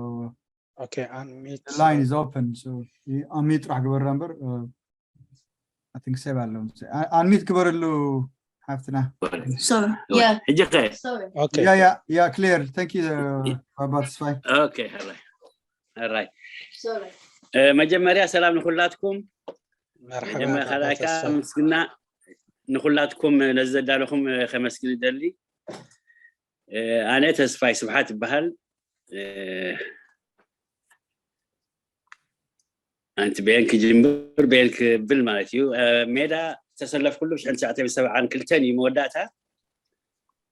Okay, unmute. The line is open, so unmute ጥራሕ ግበራ እምበር። I think ሰብ ኣለዉ። Unmute ግበረሉ ሓፍትና። Sorry. Yeah. ሕጂ ከ Sorry. Okay. Yeah, yeah, yeah, clear. Thank you, uh, ባባ ተስፋይ። Okay, ሕራይ ሕራይ። መጀመሪያ ሰላም ንኩላትኩም። መርሓባ መጀመሪያ ባባ ካልኣይ ከዓ ተስፋይ። ምስግና ንኩላትኩም ነዚ ዘዳለኹም ከመስግን ይደሊ። ኣነ ተስፋይ ስብሓት ይበሃል። ኣንቲ በየን ክጅምር በየን ክብል ማለት እዩ። ሜዳ ዝተሰለፍኩሉ ብ ትሽዓተ ሰብዓን ክልተን እዩ መወዳእታ።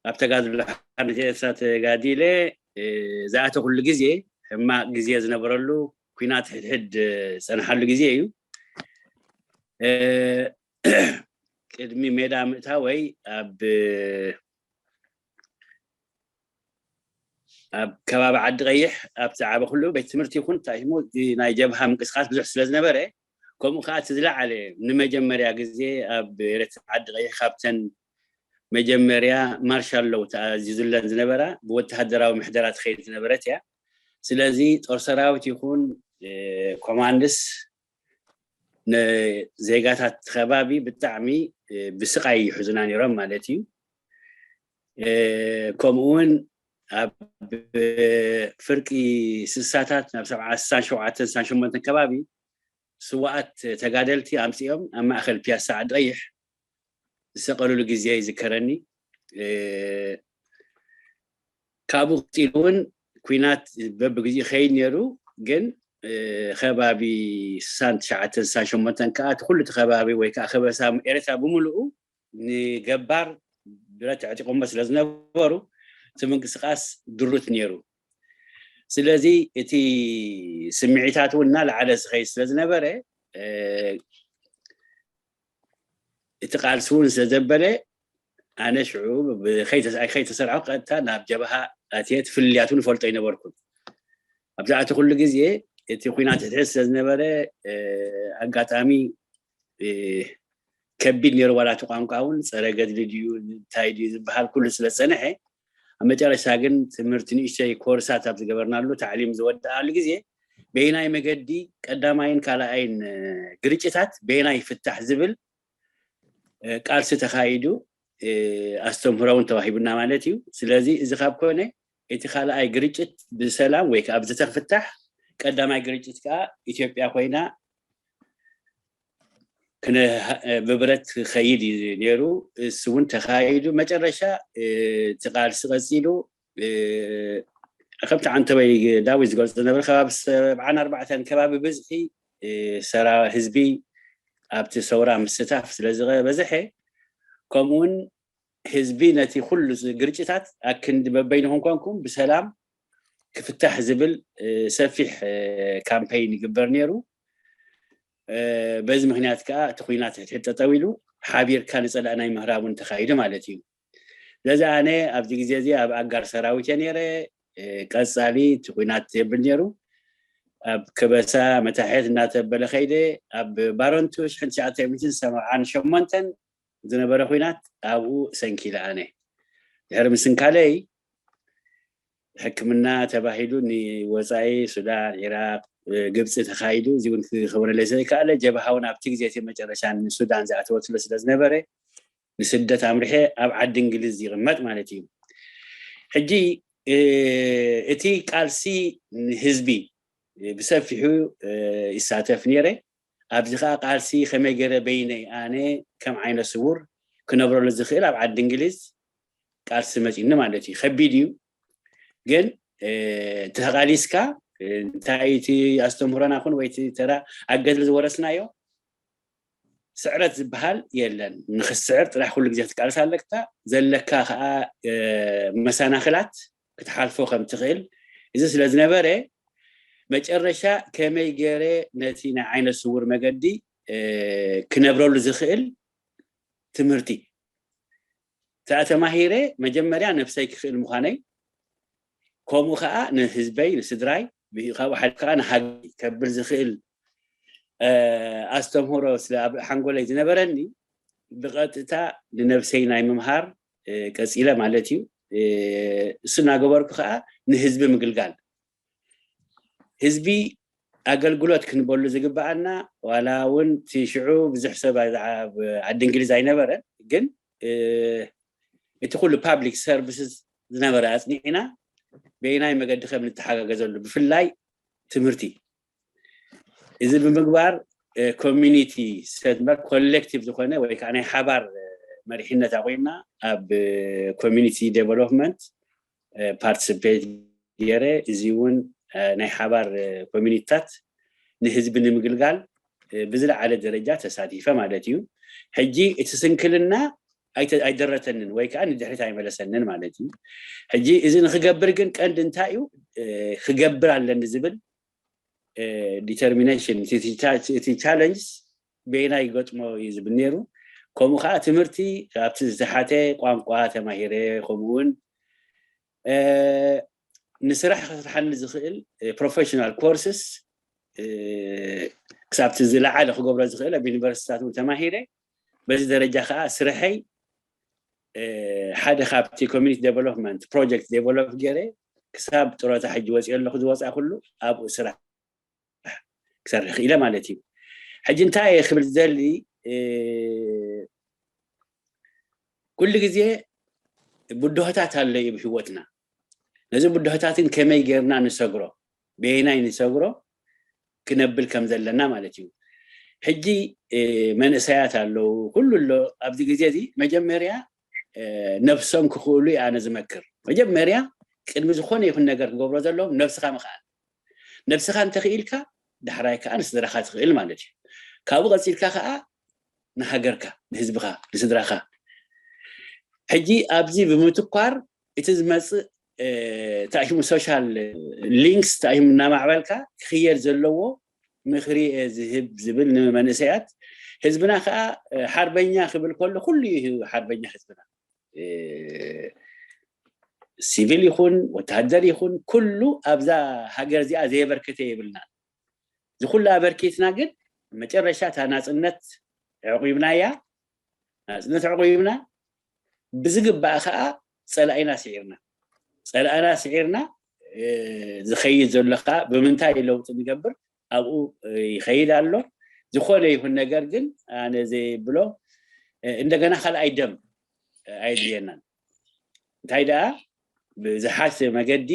ኣብ ተጋድሎ ሓርነት ኤርትራ ተጋዲለ ዝኣተኹሉ ግዜ ሕማቕ ግዜ ዝነበረሉ፣ ኲናት ሕድሕድ ዝጸንሓሉ ግዜ እዩ። ቅድሚ ሜዳ ምእታወይ ኣብ ኣብ ከባቢ ዓዲ ቀይሕ ኣብ ዝዓበኹሉ ቤት ትምህርቲ ይኹን እንታይ ሽሙ ናይ ጀብሃ ምንቅስቃስ ብዙሕ ስለ ዝነበረ፣ ከምኡ ከዓ እቲ ዝለዓለ ንመጀመርያ ግዜ ኣብ ኤርትራ ዓዲ ቀይሕ ካብተን መጀመርያ ማርሻል ሎው ተኣዚዙለን ዝነበራ ብወተሃደራዊ ምሕደራ ትኸይድ ዝነበረት እያ። ስለዚ ጦር ሰራዊት ይኹን ኮማንድስ ንዜጋታት ከባቢ ብጣዕሚ ብስቃይ ይሕዙና ነይሮም ማለት እዩ። ከምኡ እውን ኣብ ፍርቂ ስሳታት ናብ ሰብዓ ስሳን ሸውዓተን ስሳን ሸሞንተን ከባቢ ስዋኣት ተጋደልቲ ኣምፅኦም ኣብ ማእከል ፒያሳ ዓዲ ቀይሕ ዝሰቀሉሉ ግዜ ይዝከረኒ። ካብኡ ቀፂሉ እውን ኲናት በብግዜኡ ይኸይድ ነይሩ። ግን ከባቢ ስሳን ትሽዓተን ስሳን ሸሞንተን ከዓ እቲ ኩሉ እቲ ከባቢ ወይ ከዓ ከበሳ ኤርትራ ብምሉኡ ንገባር ብረት ኣዕጢቆሞ ስለ ዝነበሩ እቲ ምንቅስቃስ ድሩት ነይሩ። ስለዚ እቲ ስምዒታት እውን እናለዓለ ዝኸይድ ስለ ዝነበረ እቲ ቃልሲ እውን ስለ ዘበለ ኣነ ሽዑ ከይተሰርሑ ቀጥታ ናብ ጀብሃ ኣትየ እቲ ፍልልያት እውን እፈልጦ ኣይነበርኩን። ኣብ ዝኣተኹሉ ግዜ እቲ ኲናት ሕድሕድ ስለ ዝነበረ ኣጋጣሚ ከቢድ ነይሩ። ዋላ እቲ ቋንቋ እውን ፀረ ገድሊ ድዩ እንታይ ድዩ ዝበሃል ኩሉ ስለ ዝፀንሐ ኣብ መጨረሻ ግን ትምህርቲ ንእሽተይ ኮርሳት ኣብ ዝገበርናሉ ታዕሊም ዝወደኣሉ ግዜ በየናይ መገዲ ቀዳማይን ካልኣይን ግርጭታት በየናይ ይፍታሕ ዝብል ቃልሲ ተኻይዱ ኣስተምህሮ እውን ተዋሂቡና ማለት እዩ። ስለዚ እዚ ካብ ኮነ እቲ ካልኣይ ግርጭት ብሰላም ወይ ከዓ ብዘተፍታሕ ቀዳማይ ግርጭት ከዓ ኢትዮጵያ ኮይና ብብረት ክኸይድ እዩ ነይሩ። እሱ እውን ተኻይዱ መጨረሻ እቲ ቃልሲ ቀፂሉ ከምቲ ዓንተወይ ዳዊት ዝገልፆ ዝነበረ ከባቢ ሰብዓን ኣርባዕተን ከባቢ ብዝሒ ሰራ ህዝቢ ኣብቲ ሰውራ ምስታፍ ስለ ዝበዝሐ ከምኡውን ህዝቢ ነቲ ኩሉ ግርጭታት ኣክንዲ በበይንኹም ኮንኩም ብሰላም ክፍታሕ ዝብል ሰፊሕ ካምፔይን ይግበር ነይሩ። በዚ ምክንያት ከዓ እቲ ኩናት ሕድሕድ ጠጠው ኢሉ ሓቢርካ ንፀላእ ናይ ምህራብ እውን ተካይዱ ማለት እዩ። ስለዚ ኣነ ኣብዚ ግዜ እዚ ኣብ ኣጋር ሰራዊት እየ ነይረ። ቀፃሊ እቲ ኩናት የብል ነይሩ። ኣብ ከበሳ መታሕት እናተበለ ከይደ ኣብ ባረንቱ ሽሕን ትሽዓተ ሚእትን ሰብዓን ሸሞንተን ዝነበረ ኩናት ኣብኡ ሰንኪለ ኣነ ድሕሪ ምስንካለይ ሕክምና ተባሂሉ ንወፃኢ ሱዳን፣ ዒራቅ፣ ግብፂ ተካይዱ። እዚ እውን ክኸውነለይ ዘይከኣለ ጀብሃ እውን ኣብቲ ግዜ እቲ መጨረሻ ንሱዳን ዝኣተወትሎ ስለ ዝነበረ ንስደት ኣምሪሐ ኣብ ዓዲ እንግሊዝ ይቕመጥ ማለት እዩ። ሕጂ እቲ ቃልሲ ንህዝቢ ብሰፊሑ ይሳተፍ ነይረ። ኣብዚ ከዓ ቃልሲ ከመይ ገይረ በይነይ ኣነ ከም ዓይነ ስውር ክነብረሉ ዝኽእል ኣብ ዓዲ እንግሊዝ ቃልሲ መፂኒ ማለት እዩ። ከቢድ እዩ ግን ተቃሊስካ እንታይ እቲ ኣስተምህሮና ኩን ወይ እቲ ተራ ኣገድሊ ዝወረስናዮ ስዕረት ዝበሃል የለን። ንክስዕር ጥራሕ ኩሉ ግዜ ትቃልስ ኣለካ። ዘለካ ከዓ መሰናክላት ክትሓልፎ ከም ትኽእል እዚ ስለ ዝነበረ መጨረሻ ከመይ ገይረ ነቲ ናይ ዓይነ ስውር መገዲ ክነብረሉ ዝኽእል ትምህርቲ ተተማሂረ መጀመርያ ነብሰይ ክኽእል ምዃነይ ከምኡ ከዓ ንህዝበይ ንስድራይ ካብኡ ሓሊፍ ከዓ ንሃገረይ ከብል ዝኽእል ኣስተምህሮ ስለ ኣብ ሓንጎለይ ዝነበረኒ ብቐጥታ ንነብሰይ ናይ ምምሃር ቀፂለ ማለት እዩ። እሱ እናገበርኩ ከዓ ንህዝቢ ምግልጋል ህዝቢ ኣገልግሎት ክንበሉ ዝግበኣና ዋላ እውን እቲ ሽዑ ብዙሕ ሰብ ኣብ ዓዲ እንግሊዝ ኣይነበረን፣ ግን እቲ ኩሉ ፓብሊክ ሰርቪስስ ዝነበረ ኣፅኒዕና በየናይ መገዲ ከም ንተሓጋገዘሉ ብፍላይ ትምህርቲ እዚ ብምግባር ኮሚኒቲ ሰትመር ኮሌክቲቭ ዝኾነ ወይ ከዓ ናይ ሓባር መሪሕነት ኣቑምና ኣብ ኮሚኒቲ ዴቨሎፕመንት ፓርቲስፔት ገይረ እዚ እውን ናይ ሓባር ኮሚኒቲታት ንህዝቢ ንምግልጋል ብዝለዓለ ደረጃ ተሳቲፈ ማለት እዩ። ሕጂ እቲ ስንክልና ኣይደረተንን ወይ ከዓ ንድሕሪት ኣይመለሰንን ማለት እዩ። ሕጂ እዚ ንክገብር ግን ቀንዲ እንታይ እዩ ክገብር ኣለኒ ዝብል ዲተርሚኔሽን እቲ ቻለንጅ በየናይ ይገጥሞ እዩ ዝብል ነይሩ። ከምኡ ከዓ ትምህርቲ ኣብቲ ዝተሓተ ቋንቋ ተማሂረ ከምኡውን ንስራሕ ክሰርሓኒ ዝኽእል ፕሮፌሽናል ኮርስስ ክሳብቲ ዝለዓለ ክገብሮ ዝኽእል ኣብ ዩኒቨርሲቲታት እውን ተማሂረ በዚ ደረጃ ከዓ ስርሐይ ሓደ ካብቲ ኮሚኒቲ ዴቨሎፕመንት ፕሮጀክት ዴቨሎፕ ገይረ ክሳብ ጥሮታ ሕጂ ወፂኦ ኣለኹ ዝወፃ ኩሉ ኣብኡ ስራሕ ክሰርሕ ክኢለ ማለት እዩ። ሕጂ እንታይ እየ ክብል ዝደሊ ኩሉ ግዜ ብድሆታት ኣሎ እዩ ብህይወትና። ነዚ ብድሆታትን ከመይ ጌርና ንሰግሮ ብየናይ ንሰግሮ ክነብል ከም ዘለና ማለት እዩ። ሕጂ መንእሰያት ኣለዉ ኩሉ ኣሎ ኣብዚ ግዜ እዚ መጀመርያ ነብሶም ክኽእሉ ኣነ ዝመክር መጀመርያ ቅድሚ ዝኾነ ይኹን ነገር ክገብሮ ዘለዎም ነብስኻ ምኽኣል ነብስኻ እንተኽኢልካ ዳሕራይ ከዓ ንስድራኻ ትኽእል ማለት እዩ። ካብኡ ቀፂልካ ከዓ ንሃገርካ ንህዝብኻ ንስድራኻ ሕጂ ኣብዚ ብምትኳር እቲ ዝመፅእ ተኣሽሙ ሶሻል ሊንክስ ተኣሽሙ እናማዕበልካ ክኽየድ ዘለዎ ምኽሪ ዝህብ ዝብል ንመንእሰያት ህዝብና ከዓ ሓርበኛ ክብል ከሎ ኩሉ እዩ ሓርበኛ ህዝብና ሲቪል ይኹን ወታደር ይኹን ኩሉ ኣብዛ ሃገር እዚኣ ዘየበርከተ የብልና ዝኩሉ ኣበርኪትና ግን መጨረሻ እታ ናፅነት ዕቑብናያ ናፅነት ዕቑብና ብዝግባእ ከዓ ፀላኢና ስዒርና ፀላእና ስዒርና ዝኸይድ ዘሎ ከዓ ብምንታይ ለውጢ ንገብር ኣብኡ ይኸይድ ኣሎ። ዝኾነ ይኹን ነገር ግን ኣነ ዘይብሎ እንደገና ካልኣይ ደም ኣይድልየናን። እንታይ ደኣ ብዝሓሸ መገዲ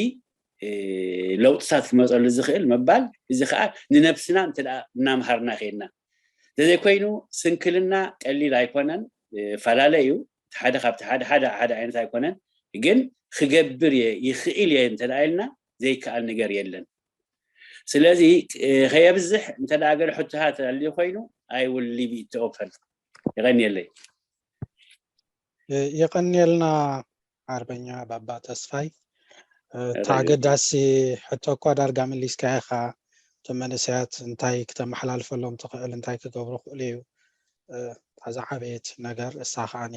ለውጥታት ክመፀሉ ዝኽእል ምባል እዚ ከዓ ንነብስና እንተ እናምሃርና ከይድና ተዘይኮይኑ ስንክልና ቀሊል ኣይኮነን። ፈላለ እዩ ሓደ ካብቲ ሓደ ሓደ ሓደ ዓይነት ኣይኮነን ግን ክገብር እየ ይኽእል እየ እንተ ኢልና ዘይከኣል ነገር የለን። ስለዚ ከየብዝሕ እንተ ገለ ሕቶታት ኣልዩ ኮይኑ I will leave it open። የቐንየለይ። የቐንየልና ሓርበኛ ባባ ተስፋይ። እታ ኣገዳሲ ሕቶ እኳ ዳርጋ መሊስካ ኢኻ። እቶም መንእሰያት እንታይ ክተመሓላልፈሎም ትኽእል እንታይ ክገብሩ ክእሉ እዩ እታ ዝዓበየት ነገር እሳ ከዓኒ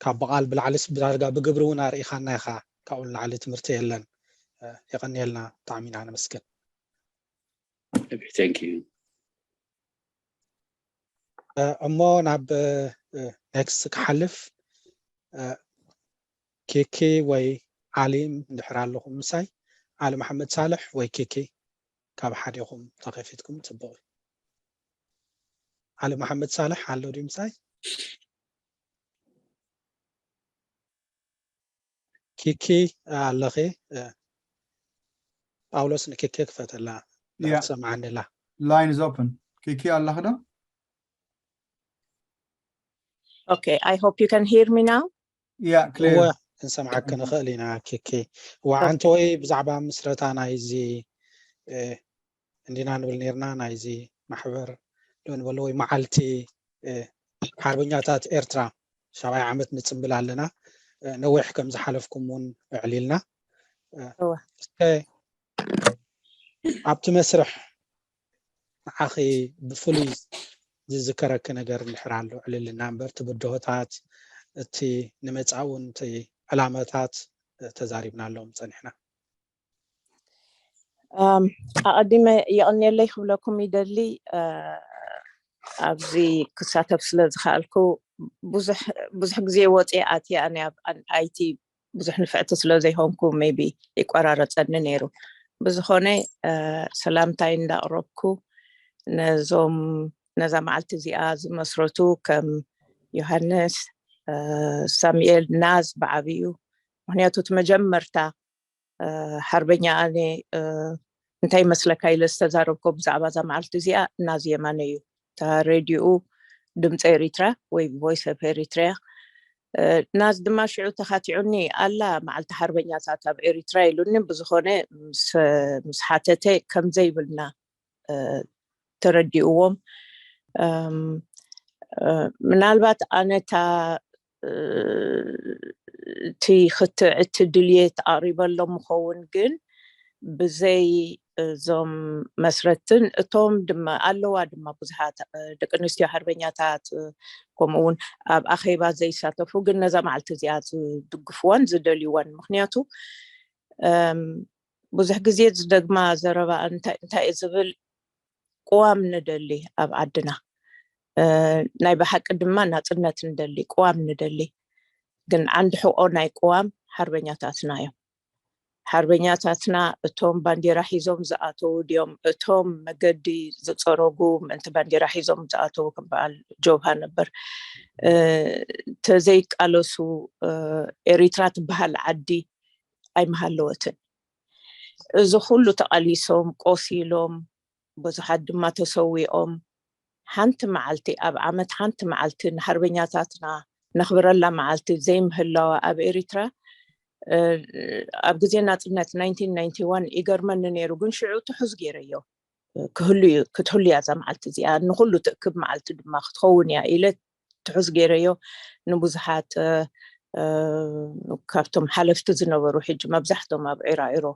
ካብ ብቓል ብላዕሊ ዳርጋ ብግብሪ እውን ኣርኢኻና ኢኻ። ካብኡ ንላዕሊ ትምህርቲ የለን። የቐንየልና ብጣዕሚ ኢና ነመስግን። Thank you. እሞ ናብ ኔክስት ክሓልፍ ኪኪ ወይ ዓሊ እንድሕር ኣለኹም ምሳይ ዓሊ መሓመድ ሳልሕ ወይ ኪኪ ካብ ሓዲኹም ተኸፊትኩም ፅቡቕ እዩ። ዓሊ መሓመድ ሳልሕ ኣሎ ድዩ ምሳይ? ኪኪ ኣለኺ ጳውሎስ ንኪኪ ክፈተላ ትሰምዓኒ ኣላ። Line is open. ኪኪ ኣለኺ ዶ? Okay, I hope you can hear me now. Yeah, clear. ክንሰምዓኪ ንኽእል ኢና ኪኪ። እዋ ዓንተ ወይ ብዛዕባ ምስረታ ናይዚ እንዲና ንብል ነርና ናይዚ ማሕበር ዶ ንበሎ ወይ መዓልቲ ሓርበኛታት ኤርትራ ሻብዓይ ዓመት ንፅምብል ኣለና። ነዊሕ ከም ዝሓለፍኩም እውን ኣዕሊልና። እስከ ኣብቲ መስርሕ ንዓኺ ብፍሉይ ዝዝከረኪ ነገር እንድሕር ኣሎ ዕልልና እምበር እቲ ብድሆታት እቲ ንመፃእ እውን እቲ ዕላመታት ተዛሪብናሎም ፀኒሕና። ኣቐዲመ የቐንየለይ ክብለኩም ይደሊ። ኣብዚ ክሳተፍ ስለ ዝኸኣልኩ ብዙሕ ግዜ ወፅየ ኣትየ ኣነ ኣብ ኣይቲ ብዙሕ ንፍዕቲ ስለ ዘይኮንኩ maybe ይቆራረፀኒ ነይሩ። ብዝኾነ ሰላምታይ እንዳቕረብኩ ነዞም ነዛ መዓልቲ እዚኣ ዝመስረቱ ከም ዮሃንስ፣ ሳሙኤል፣ ናዝ ብዓብዩ፣ ምክንያቱ እቲ መጀመርታ ሓርበኛ ኣነ እንታይ መስለካ ኢለ ዝተዛረብኮ ብዛዕባ እዛ መዓልቲ እዚኣ ናዝ የማነ እዩ። እታ ሬድዮኡ ድምፂ ኤሪትራ ወይ ቮይስ ኦፍ ኤሪትሪያ፣ ናዝ ድማ ሽዑ ተኻቲዑኒ፣ ኣላ መዓልቲ ሓርበኛታት ኣብ ኤሪትራ ኢሉኒ። ብዝኾነ ምስ ሓተተ ከምዘይብልና ተረዲእዎም። ምናልባት ኣነታ እቲ ክትዕቲ ድልየት ኣቕሪበሎም ምኸውን፣ ግን ብዘይ እዞም መስረትን እቶም ድማ ኣለዋ ድማ ብዙሓት ደቂ ኣንስትዮ ሓርበኛታት፣ ከምኡ እውን ኣብ ኣኼባ ዘይሳተፉ ግን ነዛ መዓልቲ እዚኣ ዝድግፍዋን ዝደልይዋን። ምክንያቱ ብዙሕ ግዜ ዝደግማ ዘረባ እንታይ እዩ ዝብል፣ ቅዋም ንደሊ ኣብ ዓድና፣ ናይ ብሓቂ ድማ ናፅነት ንደሊ፣ ቅዋም ንደሊ። ግን ዓንዲ ሕቆ ናይ ቅዋም ሓርበኛታትና እዮም። ሓርበኛታትና እቶም ባንዲራ ሒዞም ዝኣተዉ ድዮም፣ እቶም መገዲ ዝፀረጉ ምእንቲ ባንዲራ ሒዞም ዝኣተዉ ከም በዓል ጆብሃ ነበር ተዘይቃለሱ ኤሪትራ ትበሃል ዓዲ ኣይምሃለወትን። እዚ ኩሉ ተቓሊሶም ቆሲሎም ብዙሓት ድማ ተሰዊኦም ሓንቲ መዓልቲ ኣብ ዓመት ሓንቲ መዓልቲ ንሓርበኛታትና ነኽብረላ መዓልቲ ዘይምህላዋ ኣብ ኤሪትራ ኣብ ግዜ ናፅነት ናይንቲን ናይንቲ ዋን ይገርመኒ ነይሩ። ግን ሽዑ ትሑዝ ገይረዮ። ክህሉ እዩ ክትህሉ እያ እዛ መዓልቲ እዚኣ ንኩሉ ትእክብ መዓልቲ ድማ ክትኸውን እያ ኢለ ትሑዝ ገይረዮ። ንብዙሓት ካብቶም ሓለፍቲ ዝነበሩ ሕጂ መብዛሕቶም ኣብ ዒራዒሮ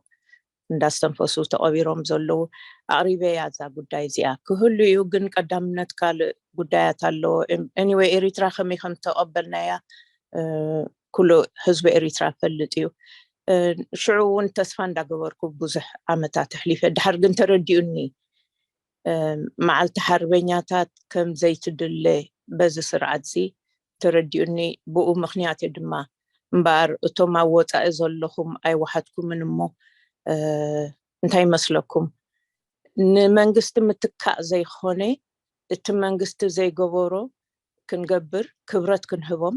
እንዳስተንፈሱ ተቐቢሮም ዘለዉ ኣቕሪበያ እዛ ጉዳይ እዚኣ። ክህሉ እዩ ግን ቀዳምነት ካልእ ጉዳያት ኣለዎ። ኤኒወይ ኤሪትራ ከመይ ከም ተቐበልናያ ኩሉ ህዝቢ ኤሪትራ ፈልጥ እዩ። ሽዑ እውን ተስፋ እንዳገበርኩ ብዙሕ ዓመታት ኣሕሊፈ። ድሓር ግን ተረዲኡኒ መዓልቲ ሓርበኛታት ከም ዘይትድለ በዚ ስርዓት እዚ ተረዲኡኒ። ብኡ ምክንያት እየ ድማ እምበኣር እቶም ኣብ ወፃኢ ዘለኹም ኣይወሓድኩምን እሞ እንታይ ይመስለኩም? ንመንግስቲ ምትካእ ዘይኮነ እቲ መንግስቲ ዘይገበሮ ክንገብር ክብረት ክንህቦም።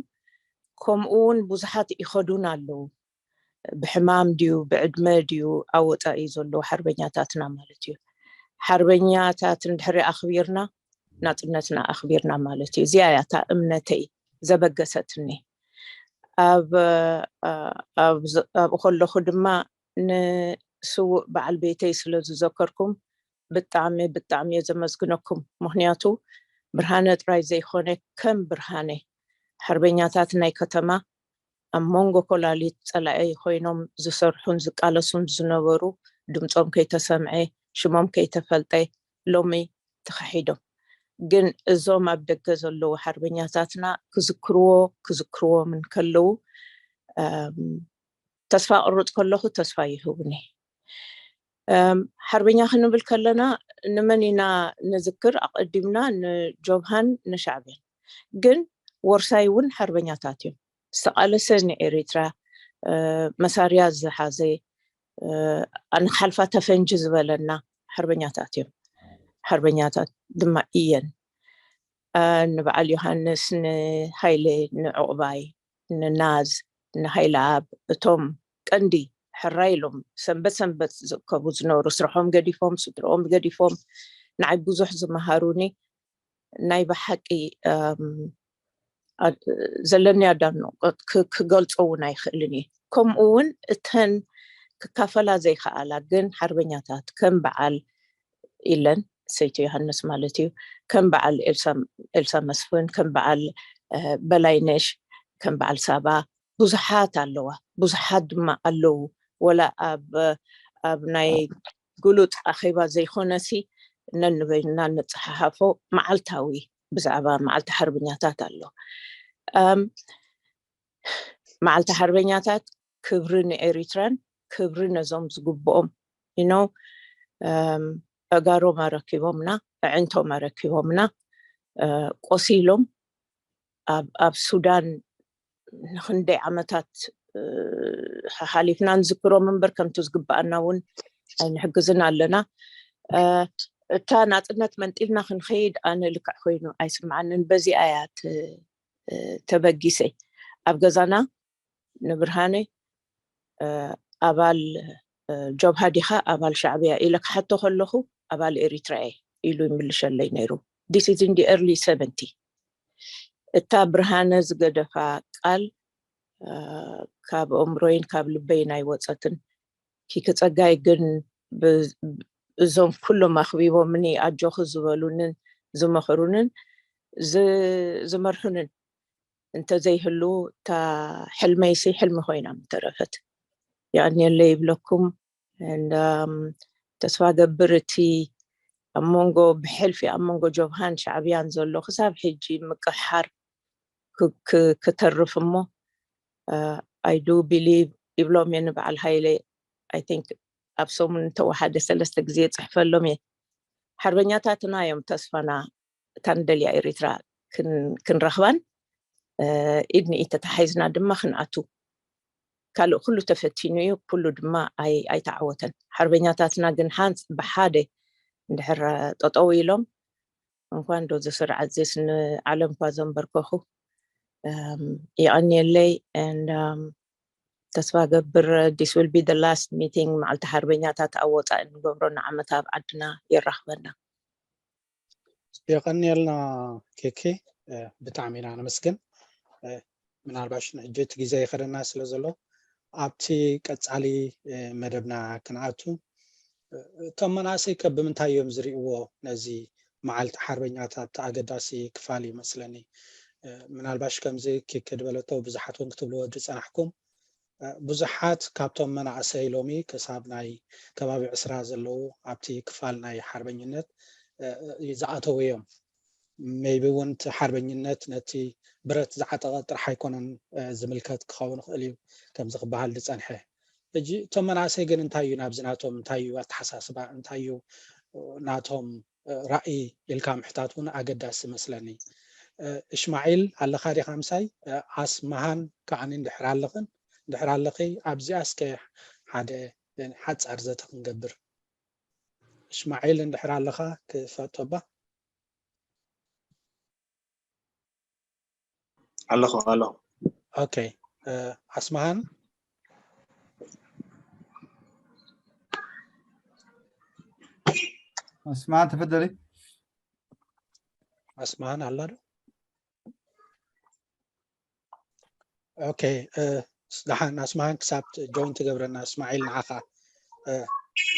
ከምኡ እውን ብዙሓት ይኸዱን ኣለዉ። ብሕማም ድዩ ብዕድመ ድዩ ኣብ ወፃኢ ዘለዉ ሓርበኛታትና ማለት እዩ። ሓርበኛታት እንድሕሪ ኣኽቢርና ናፅነትና ኣኽቢርና ማለት እዩ። እዚኣ እያ እታ እምነተይ ዘበገሰትኒ። ኣብኡ ከለኹ ድማ ንስውእ በዓል ቤተይ ስለ ዝዘከርኩም ብጣዕሚ ብጣዕሚ እየ ዘመስግነኩም። ምክንያቱ ብርሃነ ጥራይ ዘይኮነ ከም ብርሃነ ሓርበኛታት ናይ ከተማ ኣብ መንጎ ኮላሊት ፀላኢ ኮይኖም ዝሰርሑን ዝቃለሱን ዝነበሩ ድምፆም ከይተሰምዐ ሽሞም ከይተፈልጠ ሎሚ ተኻሒዶም። ግን እዞም ኣብ ደገ ዘለዉ ሓርበኛታትና ክዝክርዎ ክዝክርዎም እንከለዉ ተስፋ ቅርጥ ከለኹ ተስፋ ይህቡኒ። ሓርበኛ ክንብል ከለና ንመን ኢና ንዝክር? ኣቐዲምና ንጆብሃን ንሻዕብያን። ግን ወርሳይ እውን ሓርበኛታት እዮም። ዝተቓለሰ ንኤሪትራ መሳርያ ዝሓዘ ኣንሓልፋ ተፈንጂ ዝበለና ሓርበኛታት እዮም። ሓርበኛታት ድማ እየን። ንበዓል ዮሃንስ፣ ንሃይለ፣ ንዕቑባይ፣ ንናዝ፣ ንሃይለኣብ፣ እቶም ቀንዲ ሕራይ ኢሎም ሰንበት ሰንበት ዝእከቡ ዝነበሩ፣ ስርሖም ገዲፎም፣ ስድርኦም ገዲፎም፣ ንዓይ ብዙሕ ዝመሃሩኒ፣ ናይ ብሓቂ ዘለኒ ኣድናቖት ክገልጾ እውን ኣይኽእልን እየ። ከምኡ እውን እተን ክካፈላ ዘይከኣላ ግን ሓርበኛታት ከም በዓል ኢለን ሰይቲ ዮሃንስ ማለት እዩ፣ ከም በዓል ኤልሳ መስፍን፣ ከም በዓል በላይነሽ፣ ከም በዓል ሳባ ብዙሓት ኣለዋ። ብዙሓት ድማ ኣለዉ። ወላ ኣብ ኣብ ናይ ግሉጽ ኣኼባ ዘይኮነሲ ነንበይንና ንጸሓሓፎ መዓልታዊ ብዛዕባ መዓልቲ ሓርበኛታት ኣሎ። መዓልቲ ሓርበኛታት ክብሪ ንኤሪትራን ክብሪ ነዞም ዝግብኦም ኢኖ ኣጋሮም ኣረኪቦምና፣ ኣዕንቶም ኣረኪቦምና፣ ቆሲሎም ኣብ ሱዳን ንክንደይ ዓመታት ሓሊፍና ንዝክሮም እምበር ከምቲ ዝግብኣና እውን ኣይንሕግዝን ኣለና። እታ ናፅነት መንጢልና ክንኸይድ ኣነ ልክዕ ኮይኑ ኣይስምዓንን። በዚኣ እያ ተበጊሰ። ኣብ ገዛና ንብርሃነ ኣባል ጆብሃ ዲኻ ኣባል ሻዕብያ ኢለ ክሓቶ ከለኹ ኣባል ኤሪትራ እየ ኢሉ ይምልሸለይ ነይሩ። This is in the early seventy። እታ ብርሃነ ዝገደፋ ቃል ካብ ኣእምሮይን ካብ ልበይን ኣይወፀትን። ኪኪ ፀጋይ ግን እዞም ኩሎም ኣኽቢቦምኒ ኣጆኺ ዝበሉንን ዝመኽሩንን ዝመርሑንን እንተዘይህሉ እታ ሕልመይሲ ሕልሚ ኮይና ምተረፈት። የቐንየለይ ይብለኩም። ተስፋ ገብር እቲ ኣብ መንጎ ብሕልፊ ኣብ መንጎ ጆብሃን ሻዕብያን ዘሎ ክሳብ ሕጂ ምቅሕሓር ክተርፍ እሞ I do believe ይብሎም እየ ንበዓል ሃይለ። I think ኣብ ሰሙን እንተወሓደ ሰለስተ ግዜ ጽሕፈሎም እየ። ሓርበኛታትና እዮም ተስፋና። እታ ንደልያ ኤሪትራ ክንረኽባን ኢድ ንኢድ ተታሓይዝና ድማ ክንኣቱ። ካልእ ኩሉ ተፈቲኑ እዩ፣ ኩሉ ድማ ኣይተዓወተን። ሓርበኛታትና ግን ሓንስ ብሓደ እንድሕር ጠጠው ኢሎም እንኳን ዶ ዝስርዓት ዜስ ንዓለም እኳ ዘንበርከኹ። የቐንየለይ። And ተስፋ ገብር this will be the last meeting። መዓልቲ ሓርበኛታት ኣብ ወፃኢ እንገብሮ ንዓመት ኣብ ዓድና የራኽበና። የቐንየልና ኬኬ፣ ብጣዕሚ ኢና ነመስግን። ምናልባሽ ንሕጂ እቲ ግዜ ይኸደና ስለ ዘሎ ኣብቲ ቀፃሊ መደብና ክንኣቱ። እቶም መናእሰይ ከ ብምንታይ እዮም ዝርእይዎ ነዚ መዓልቲ ሓርበኛታት? ኣገዳሲ ክፋል ይመስለኒ። ምናልባሽ ከምዚ ኬኬ ዝበለቶ ብዙሓት እውን ክትብልዎ ዝፀናሕኩም ብዙሓት ካብቶም መናእሰይ ሎሚ ክሳብ ናይ ከባቢ ዕስራ ዘለዉ ኣብቲ ክፋል ናይ ሓርበኝነት ዝኣተው እዮም። ሜይቢ እውን እቲ ሓርበኝነት ነቲ ብረት ዝዓጠቐ ጥራሕ ኣይኮነን ዝምልከት ክኸውን ይኽእል እዩ ከምዚ ክበሃል ዝፀንሐ። ሕጂ እቶም መናእሰይ ግን እንታይ እዩ ናብዚ ናቶም እንታይ እዩ ኣተሓሳስባ እንታይ እዩ ናቶም ራእይ ኢልካ ምሕታት እውን ኣገዳሲ መስለኒ። እሽማዒል ኣለኻ ዲኻ ምሳይ? ኣስመሃን ከዓኒ እንድሕር ኣለኽን እንድሕር ኣለኺ ኣብዚኣ እስከ ሓደ ሓፃር ዘተ ክንገብር። እሽማዒል እንድሕር ኣለኻ ክፈቶባ ኣለኹ ኣለኹ። ኦኬ ኣስመሃን ኣስመሃን ተፈደሊ ኣስመሃን ኣላ ዶ? ኦኬ ደሓን ኣስመሃን ክሳብ ጆይን ትገብረና እስማዒል ንዓኻ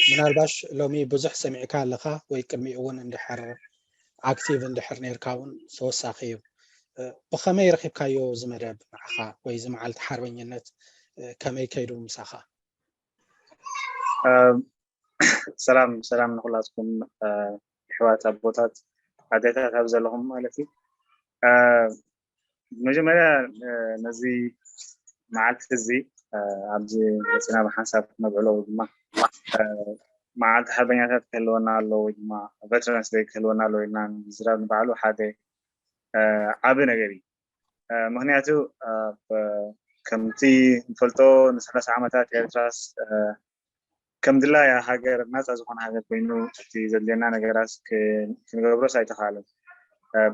ምናልባሽ ሎሚ ብዙሕ ሰሚዕካ ኣለኻ ወይ ቅድሚኡ እውን እንድሕር ኣክቲቭ እንድሕር ነርካ እውን ተወሳኺ እዩ። ብኸመይ ረኺብካዮ እዚ መደብ ንዓኻ ወይ እዚ መዓልቲ ሓርበኝነት ከመይ ከይዱ ምሳኻ? ሰላም ሰላም ንኩላትኩም ኣሕዋት ኣቦታት ኣዴታት ኣብ ዘለኹም ማለት እዩ። መጀመርያ ነዚ መዓልቲ እዚ ኣብዚ መፂና ብሓንሳብ ክነብዕሎ ድማ መዓልቲ ሓርበኛታት ክህልወና ኣሎ ወይ ድማ ቨተራንስ ደይ ክህልወና ኣሎ ኢልና ምዝራብ ንባዕሉ ሓደ ዓቢ ነገር እዩ። ምክንያቱ ከምቲ ንፈልጦ ንሰላሳ ዓመታት ኤርትራስ ከም ድላያ ሃገር ናፃ ዝኾነ ሃገር ኮይኑ እቲ ዘድልየና ነገራት ክንገብሮስ ኣይተኻለን።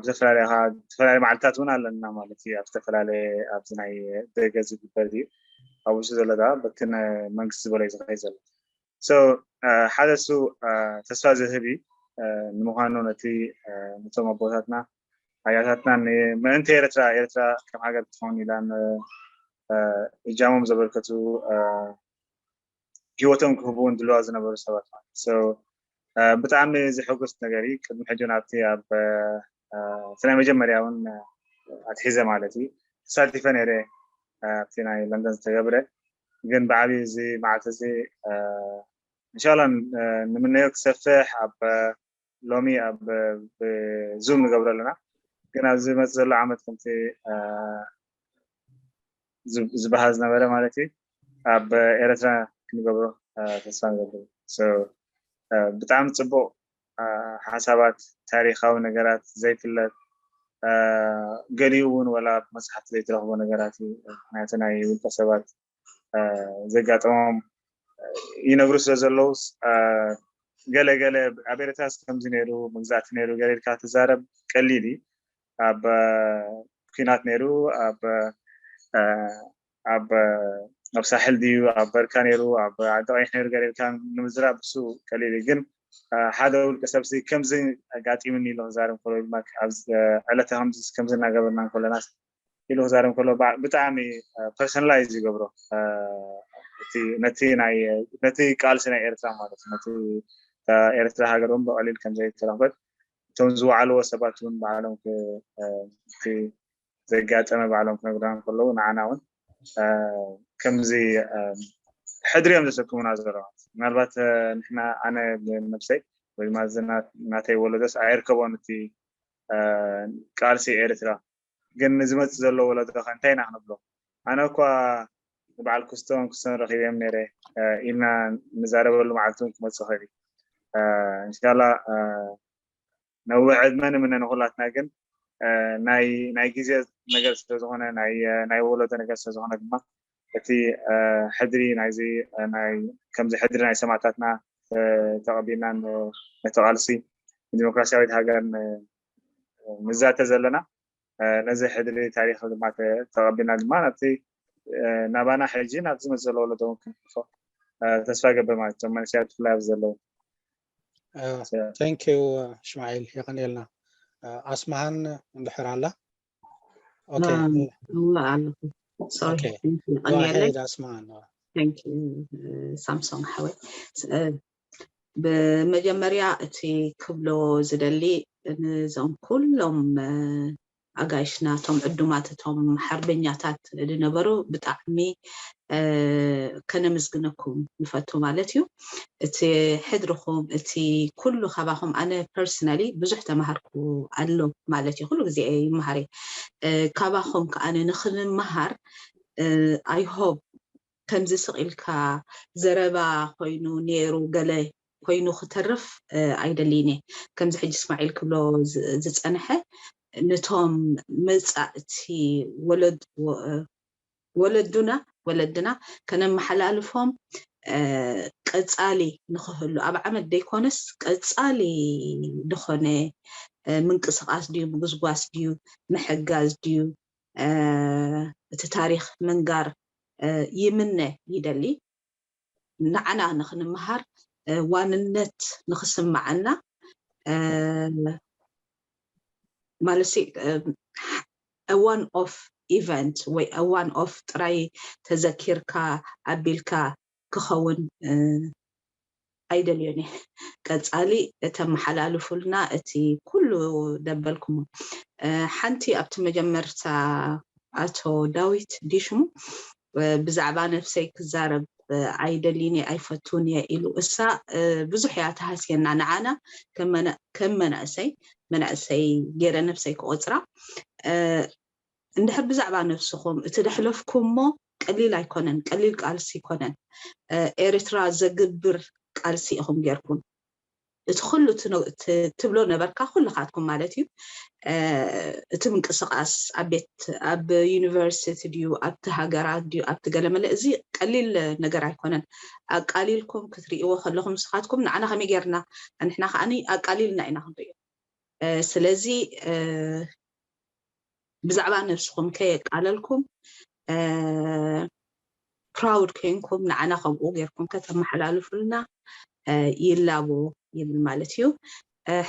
ብዝተፈላለየ ዝተፈላለዩ መዓልታት እውን ኣለና ማለት እዩ። ኣብ ዝተፈላለየ ኣብዚ ናይ ደገ ዝግበር እዩ ኣብ ውሽጢ ዘሎ ዳ በቲ መንግስቲ ዝበሎ እዩ ዝኸይ ዘሎ ሓደ እሱ ተስፋ ዝህብ እዩ ንምዃኑ ነቲ ነቶም ኣቦታትና ኣያታትና ምእንቲ ኤርትራ ኤርትራ ከም ሃገር ትኸውን ኢላ እጃሞም ዘበርከቱ ህይወቶም ክህቡ እውን ድልዋ ዝነበሩ ሰባት ማለት ብጣዕሚ ዝሕጉስ ነገር እዩ። ቅድሚ ሕጂ ናብቲ ኣብ እቲ ናይ መጀመርያ እውን ኣትሒዘ ማለት እዩ ተሳቲፈ ነይረ ኣብቲ ናይ ለንደን ዝተገብረ ግን ብዓብዩ እዚ መዓልቲ እዚ እንሻላ ንምነዮ ክሰፍሕ ኣብ ሎሚ ኣብ ዙም ንገብሮ ኣለና ግን ኣብዚ መፅ ዘሎ ዓመት ከምቲ ዝበሃል ዝነበረ ማለት እዩ ኣብ ኤረትራ ክንገብሮ ተስፋ ንገብር ብጣዕሚ ፅቡቅ ሓሳባት ታሪካዊ ነገራት ዘይፍለጥ ገሊኡ እውን ወላ ብመፅሓፍቲ ዘይትረክቦ ነገራት እዩ ምክንያቱ ናይ ውልቀ ሰባት ዘጋጠሞም ይነግሩ ስለ ዘለዉ ገለ ገለ ኣብ ኤርትራስ ከምዚ ነይሩ፣ መግዛእቲ ነይሩ ገለ ኢልካ ትዛረብ ቀሊል እዩ። ኣብ ኩናት ነይሩ፣ ኣብ ኣብ ኣብ ሳሕል ድዩ ኣብ በርካ ነይሩ፣ ኣብ ዓዲ ቀይሕ ነይሩ ገለ ኢልካ ንምዝራብ እሱ ቀሊል እዩ። ግን ሓደ ውልቀ ሰብሲ ከምዚ ኣጋጢምኒ ኢሉ ክዛረብ ከሎ ድማ ኣብ ዕለተ ከምዚ እናገበርና እንከለናስ ኢሉ ክዛረብ ከሎ ብጣዕሚ ፐርሶናላይዝ ይገብሮ። ነቲ ቃልሲ ናይ ኤርትራ ማለት ነቲ ኤርትራ ሃገር እውን ብቐሊል ከምዘይተረኽበት እቶም ዝወዓልዎ ሰባት እውን ባዕሎም ዘጋጠመ ባዕሎም ክነግሩና ከለዉ ንዓና እውን ከምዚ ሕድሪ እዮም ዘሰክሙና ዘለዉ። ምናልባት ንሕና ኣነ ነብሰይ ወይ ድማ ናተይ ወለዶስ ኣይርከቦን እቲ ቃልሲ ኤርትራ። ግን ዝመፅእ ዘሎ ወለዶ ከ እንታይ ኢና ክንብሎ? ኣነ እኳ ንበዓል ክስቶን ክስቶን ረኪበዮም ነይረ ኢልና ንዛረበሉ መዓልቲ እውን ክመፅእ ይኽእል እዩ። እንሻላ ነዊሕ ዕድመ ንምነ ንኩላትና። ግን ናይ ግዜ ነገር ስለዝኮነ ናይ ወለዶ ነገር ስለዝኮነ ድማ እቲ ሕድሪ ናይዚ ከምዚ ሕድሪ ናይ ሰማእታትና ተቐቢልና ነቲ ቃልሲ ንዲሞክራሲያዊት ሃገር ንዛተ ዘለና ነዚ ሕድሪ ታሪክ ድማ ተቐቢልና ድማ ናብቲ ናባና ሕጂ ናብቲ ዝመፅእ ዘሎ ወለዶ እውን ክንሕልፎ ተስፋ ገብር ማለት እቶም መንእሰያት ብፍላይ ኣብዚ ዘለዉ። Thank you እስማዒል፣ የቐንየልና። ኣስማሃን እንድሕር ኣላ ኣለኹ። የቐንየለይ ኣስማሃን። ሳምሶን ሓወይ፣ ብመጀመርያ እቲ ክብሎ ዝደሊ ንዞም ኩሎም ኣጋይሽና እቶም ዕዱማት እቶም ሓርበኛታት ዝነበሩ ብጣዕሚ ከነመስግነኩም ንፈቱ ማለት እዩ። እቲ ሕድርኹም እቲ ኩሉ ካባኹም ኣነ ፐርሰናሊ ብዙሕ ተማሃርኩ ኣሎ ማለት እዩ። ኩሉ ግዜ ይመሃር እየ ካባኹም ከኣ ንክንመሃር I hope ከምዚ ስቕ ኢልካ ዘረባ ኮይኑ ነይሩ ገለ ኮይኑ ክተርፍ ኣይደልይን እየ። ከምዚ ሕጂ እስማዒል ክብሎ ዝጸንሐ ነቶም መጻእቲ ወለዱና ወለድና ከነመሓላልፎም ቀጻሊ ንክህሉ ኣብ ዓመት ደይኮነስ ቀጻሊ ዝኾነ ምንቅስቃስ ድዩ ምጉስጓስ ድዩ ምሕጋዝ ድዩ እቲ ታሪክ ምንጋር ይምነ ይደሊ። ንዓና ንክንመሃር ዋንነት ንክስምዓና ማለት one off event ወይ one off ጥራይ ተዘኪርካ ኣቢልካ ክኸውን ኣይደልዮን እየ። ቀጻሊ እተመሓላልፉልና እቲ ኩሉ ደበልኩሞ ሓንቲ ኣብቲ መጀመርታ ኣቶ ዳዊት ድዩ ሽሙ ብዛዕባ ነብሰይ ክዛረብ ኣይደልይን እየ ኣይፈቱን እየ ኢሉ እሳ ብዙሕ እያ ተሃስየና ንዓና ከም መናእሰይ መናእሰይ ገይረ ነብሰይ ክቆፅራ እንድሕር ብዛዕባ ነብስኹም እቲ ደሕለፍኩሞ ቀሊል ኣይኮነን ቀሊል ቃልሲ ኣይኮነን ኤርትራ ዘግብር ቃልሲ ኢኹም ጌርኩም እቲ ኩሉ ትብሎ ነበርካ ኩልኻትኩም ማለት እዩ እቲ ምንቅስቃስ ኣብ ቤት ኣብ ዩኒቨርሲቲ ድዩ ኣብቲ ሃገራት ድዩ ኣብቲ ገለመለ እዚ ቀሊል ነገር ኣይኮነን ኣቃሊልኩም ክትርእይዎ ከለኹም ንስኻትኩም ንዓና ከመይ ጌርና ንሕና ከዓኒ ኣቃሊልና ኢና ክንርእዮ ስለዚ ብዛዕባ ነብስኹም ከየቃለልኩም ፕራውድ ኮይንኩም ንዓና ከምኡ ጌርኩም ከተመሓላልፉልና ይላቦ ይብል ማለት እዩ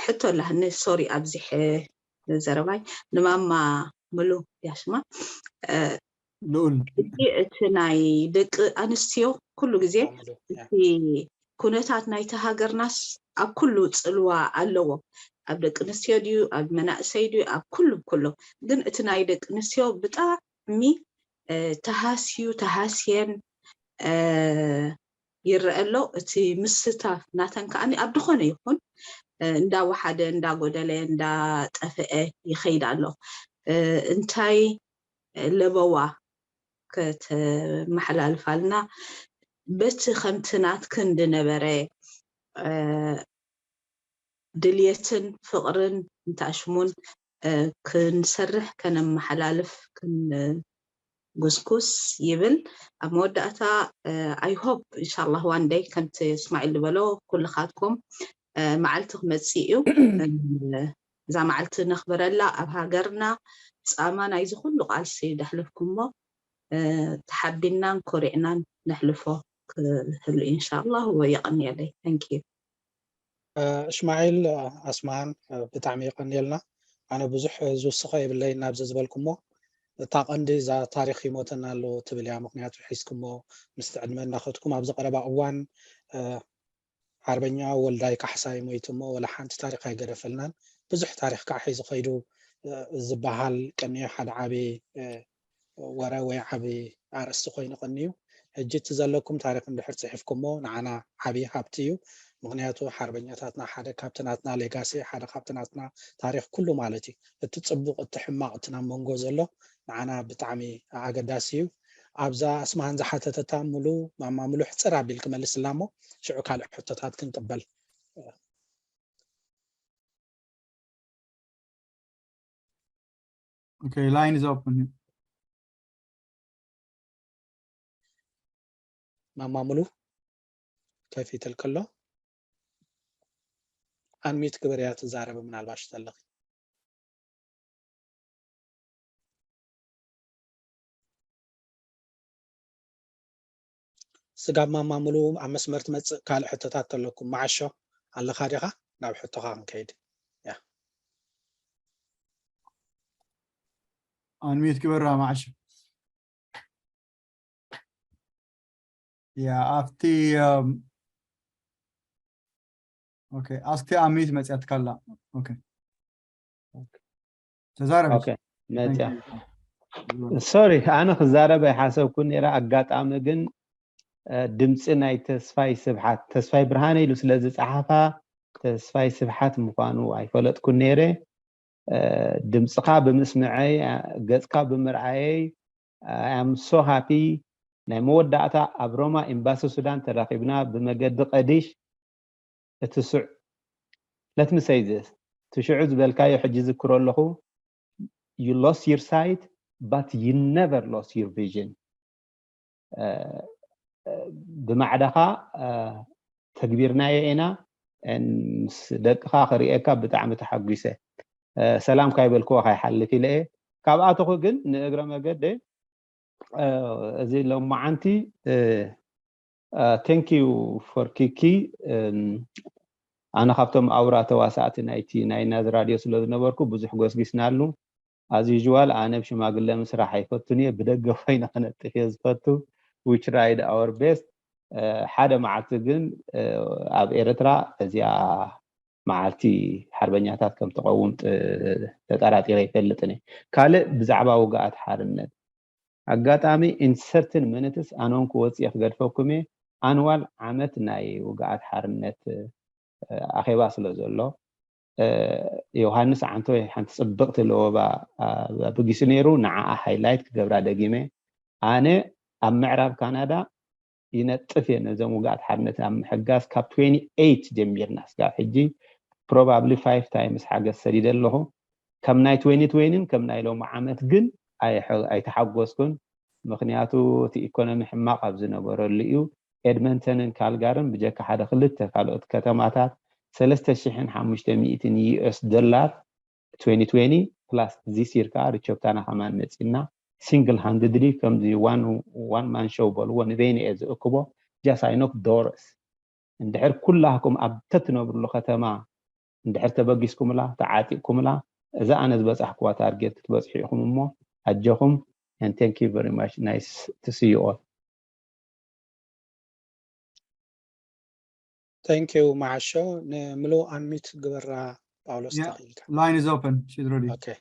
ሕቶ ኣላህኒ ሶሪ ኣብዚሐ ዘረባይ ንማማ ምሉ ያሽማ ልኡል እቲ ናይ ደቂ ኣንስትዮ ኩሉ ግዜ እቲ ኩነታት ናይቲ ሃገርናስ ኣብ ኩሉ ፅልዋ ኣለዎ ኣብ ደቂ ኣንስትዮ ድዩ ኣብ መናእሰይ ድዩ ኣብ ኩሉ ኩሉ ግን እቲ ናይ ደቂ ኣንስትዮ ብጣዕሚ ተሃስዩ ተሃስየን ይረአ ኣሎ እቲ ምስታፍ ናተን ከዓኒ ኣብ ዝኾነ ይኹን እንዳወሓደ እንዳጎደለ እንዳጠፍአ ይኸይድ ኣሎ እንታይ ለበዋ ከተመሓላልፋልና በቲ ከምቲ ናትክን ዝነበረ ድልየትን ፍቕርን እንታሽሙን ክንሰርሕ ከነመሓላልፍ ጉስኩስ ይብል። ኣብ መወዳእታ I hope ኢንሻላህ one day ከምቲ እስማዒል ዝበሎ ኩልኻትኩም መዓልቲ ክመፅእ እዩ። እዛ መዓልቲ ነኽብረላ ኣብ ሃገርና ፃማ ናይዚ ኩሉ ቃልሲ ደሕልፍኩሞ ተሓቢንናን ኮሪዕናን ነሕልፎ ክህሉ ኢንሻላህ። ወየቐንየለይ። Thank you። እሽማዒል ኣስማሃን ብጣዕሚ የቐንየልና። ኣነ ብዙሕ ዝውስኸ የብለይ ናብዚ ዝበልኩሞ እታ ቀንዲ እዛ ታሪኽ ይሞተና ኣሎ ትብል እያ። ምክንያቱ ሒዝኩሞ ምስ ዕድመ እናኸድኩም ኣብዚ ቀረባ እዋን ሓርበኛ ወልዳይ ካሕሳይ ሞይቱ እሞ ወላ ሓንቲ ታሪኽ ኣይገደፈልናን። ብዙሕ ታሪኽ ከዓ ሒዙ ከይዱ ዝበሃል ቀኒዩ ሓደ ዓቢ ወረ ወይ ዓቢ ኣርእስቲ ኮይኑ ቀኒዩ። ሕጂ እቲ ዘለኩም ታሪኽ እንድሕር ጽሒፍኩሞ ንዓና ዓቢ ሃብቲ እዩ። ምክንያቱ ሓርበኛታትና ሓደ ካብቲ ናትና ሌጋሲ ሓደ ካብቲ ናትና ታሪኽ ኩሉ ማለት እዩ። እቲ ጽቡቕ እቲ ሕማቕ እቲ ናብ መንጎ ዘሎ ንዓና ብጣዕሚ ኣገዳሲ እዩ። ኣብዛ ኣስማሃን ዝሓተተታ ሙሉ ማማ ሙሉ ሕጽር ኣቢል ክመልስላ እሞ ሽዑ ካልእ ሕቶታት ክንቅበል። Okay, line is open. ማማ ሙሉ ከፊትልኪ ኣሎ። ኣንሚት ግበርያ ትዛረቢ ምናልባሽ ዘለኺ። ስጋብ ማማ ሙሉ ኣብ መስመር ትመፅእ ካልእ ሕቶታት ተለኩም። መዓሾ ኣለኻ ዲኻ? ናብ ሕቶኻ ክንከይድ። ያ። ኣንሚት ግበራ መዓሾ። ያ ኣብቲ ኦኬ ኣስቲ ኣሚት መጽያትካ ኣላ። ኦኬ ተዛረብ። ኦኬ መጽያ። ሶሪ ኣነ ክዛረብ ኣይሓሰብኩን ነይረ። ኣጋጣሚ ግን ድምፂ ናይ ተስፋይ ስብሓት ተስፋይ ብርሃነ ኢሉ ስለ ዝፀሓፋ ተስፋይ ስብሓት ምዃኑ ኣይፈለጥኩን ነይረ። ድምፅኻ ብምስምዐይ ገፅካ ብምርኣየይ I am so happy። ናይ መወዳእታ ኣብ ሮማ ኤምባሲ ሱዳን ተራኺብና ብመገዲ ቀዲሽ እቲ ስዕ let me say this ትሽዑ ዝበልካዮ ሕጂ ዝክሮ ኣለኹ you lost your sight but you never lost your vision ብማዕዳኻ ተግቢርናዮ ኢና ምስ ደቅኻ ክርእየካ ብጣዕሚ ተሓጒሰ ሰላም ካይበልክዎ ካይሓልፍ ኢለ እየ ካብኣትኹ ግን ንእግረ መገደ እዚ ሎማዓንቲ thank you for ኪኪ ኣነ ካብቶም ኣውራ ተዋሳእቲ ናይቲ ናይ ናዝ ራድዮ ስለ ዝነበርኩ ብዙሕ ጎስጊስናሉ as usual ኣነ ብሽማግለ ምስራሕ ኣይፈቱን እየ ብደገ ኮይነ ክነጥፍ እየ ዝፈቱ we tried our best ሓደ መዓልቲ ግን ኣብ ኤርትራ እዚኣ መዓልቲ ሓርበኛታት ከም ትቐውም ተጠራጢረ ኣይፈልጥን እየ ካልእ ብዛዕባ ውግኣት ሓርነት ኣጋጣሚ in certain minutes ኣነውን ክወፅእ ክገድፈኩም እየ ኣንዋል ዓመት ናይ ውግኣት ሓርነት ኣኼባ ስለ ዘሎ ዮሃንስ ዓንቶይ ሓንቲ ፅብቕቲ ለወባ በጊሱ ነይሩ ንዓኣ ሃይላይት ክገብራ ደጊመ ኣነ ኣብ ምዕራብ ካናዳ ይነጥፍ እየ ነዞም ውግኣት ሓርነት ኣብ ምሕጋዝ ካብ twenty eight ጀሚርና ስጋብ ሕጂ probably five times ሓገዝ ሰዲደ ኣለኹ ከም ናይ twenty twenty ን ከም ናይ ሎሚ ዓመት ግን ኣይተሓጎስኩን ምክንያቱ እቲ ኢኮኖሚ ሕማቕ ኣብ ዝነበረሉ እዩ ኤድመንተንን ካልጋርን ብጀካ ሓደ ክልተ ካልኦት ከተማታት ሰለስተ ሽሕን ሓሙሽተ ሚእትን US ዶላር twenty twenty plus this year ከዓ ሪቸፕታና ከማን መፂና single handedly ከምዚ one man show በልዎ ንበይነ እየ ዝእክቦ just I knock doors እንድሕር ኩላህኩም ኣብ ተትነብርሉ ከተማ እንድሕር ተበጊስኩምላ ተዓጢቅኩምላ እዛ ኣነ ዝበፃሕኩዋ ታርጌት ክትበፅሑ ኢኹም እሞ ኣጆኹም and thank you very much nice to see you all Thank you መዓሾ ንምሉእ ኣንሚት ግበራ ጳውሎስ ተኽኢልካ line is open she's ready okay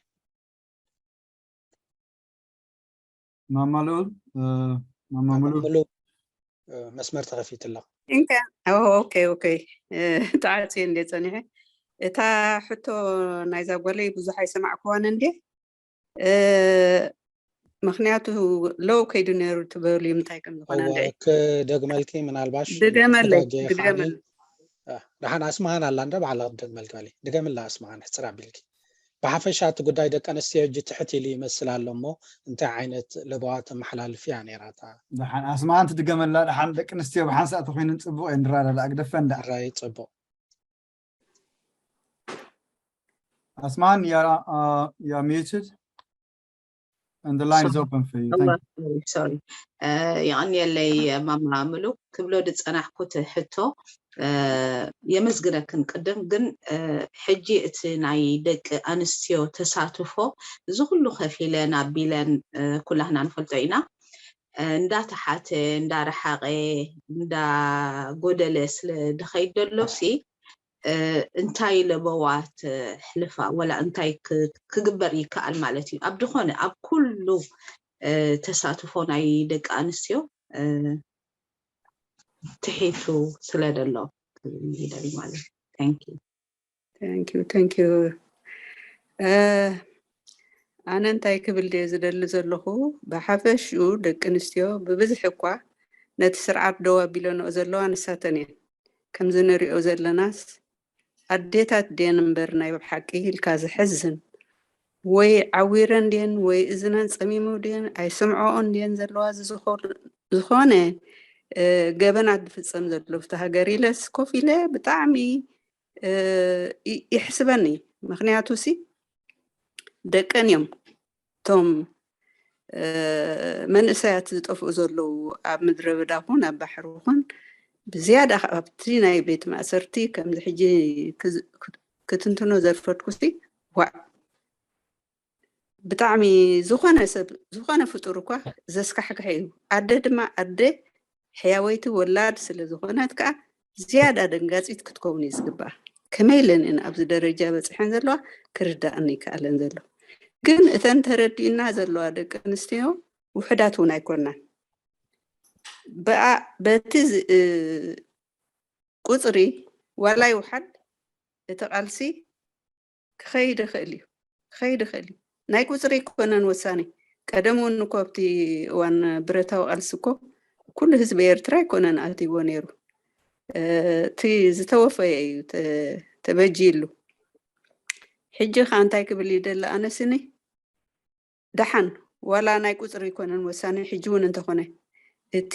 ማማ ልኡል ማማ ምሉእ ምሉእ መስመር ተኸፊትላ እንካ ኦኬ ኦኬ ተዓፅየ እንደ ፀኒሐ እታ ሕቶ ናይዛ ጓለይ ብዙሕ ኣይሰማዕክዋን እንዴ ምክንያቱ ለው ከይዱ ነይሩ ትበሉ እንታይ ከም ዝኾነ ክደግመልኪ ምናልባሽ ድገመለይ ደሓን ኣስማሃን ኣላ እንደ ባዕላ ክደግመልኪ በሊ ድገምላ ኣስማሃን ሕፅር ኣቢልኪ ብሓፈሻ እቲ ጉዳይ ደቂ ኣንስትዮ ሕጂ ትሕት ኢሉ ይመስል ኣሎ እሞ እንታይ ዓይነት ለበዋ ተመሓላልፍ እያ ነይራታ? ደሓን ኣስማን ትድገመላ። ደሓን ደቂ ኣንስትዮ ብሓንሳእ ተኮይነን ጽቡቕ እየን ድራዳዳ ኣግደፈን ዳ ራይ ጽቡቕ Asman, you're uh, you're muted, and the line is open for you. Thank you. Sorry. የቐንየለይ ማማ ምሉክ ክብሎ ዝጸናሕኩት ሕቶ የመስግነክን ቅድም ግን ሕጂ እቲ ናይ ደቂ ኣንስትዮ ተሳትፎ እዚ ኩሉ ከፊለን ኣቢለን ኩላህና ንፈልጦ ኢና እንዳተሓተ እንዳረሓቐ እንዳጎደለ ስለ ድኸይድ ደሎሲ እንታይ ለበዋት ሕልፋ ወላ እንታይ ክግበር ይከኣል ማለት እዩ ኣብ ድኾነ ኣብ ኩሉ ተሳትፎ ናይ ደቂ ኣንስትዮ ትሒቱ ስለ ደሎ ክብል ይደሊ ማለት thank you thank you thank you ኣነ እንታይ ክብል ድየ ዝደሊ ዘለኹ ብሓፈሽኡ ደቂ ኣንስትዮ ብብዝሒ እኳ ነቲ ስርዓት ደው ኣቢለንኦ ዘለዋ ንሳተን እየን ከምዚ ንሪኦ ዘለናስ ኣዴታት ድየን እምበር ናይ ብሓቂ ኢልካ ዘሕዝን ወይ ዓዊረን ድየን ወይ እዝነን ፀሚሙ ድየን ኣይስምዐኦን ድየን ዘለዋ ዝኾነ ገበናት ዝፍፀም ዘሎ ብቲ ሃገር ኢለስ ኮፍ ኢለ ብጣዕሚ ይሕስበኒ ምክንያቱ ሲ ደቀን እዮም እቶም መንእሰያት ዝጠፍኡ ዘለዉ ኣብ ምድረ በዳ ኹን ኣብ ባሕሪ ኹን ብዝያዳ ኣብቲ ናይ ቤት ማእሰርቲ ከምዚ ሕጂ ክትንትኖ ዘርፈድኩሲ ዋዕ ብጣዕሚ ዝኾነ ሰብ ዝኾነ ፍጡር እኳ ዘስካሕክሐ እዩ ኣደ ድማ ኣደ ሕያወይቲ ወላድ ስለ ዝኾነት ከዓ ዝያዳ ደንጋፂት ክትከውን እዩ ዝግባኣ ከመይ ኢለን እየን ኣብዚ ደረጃ በፂሐን ዘለዋ ክርዳእኒ ይከኣለን ዘሎ ግን እተን ተረዲእና ዘለዋ ደቂ ኣንስትዮ ውሕዳት እውን ኣይኮናን በቲ ቁፅሪ ዋላ ይውሓድ እቲ ቃልሲ ክኸይድ ይኽእል እዩ ክኸይድ ይኽእል እዩ ናይ ቁፅሪ ይኮነን ወሳኒ ቀደም እውን እኮ ኣብቲ እዋን ብረታዊ ቃልሲ እኮ ኩሉ ህዝቢ ኤርትራ ኣይኮነን ኣትይዎ ነይሩ እቲ ዝተወፈየ እዩ ተበጅይሉ ሕጂ ከዓ እንታይ ክብል ይደሊ ኣነስኒ ደሓን ዋላ ናይ ቁፅሪ ኣይኮነን ወሳኒ ሕጂ እውን እንተኾነ እቲ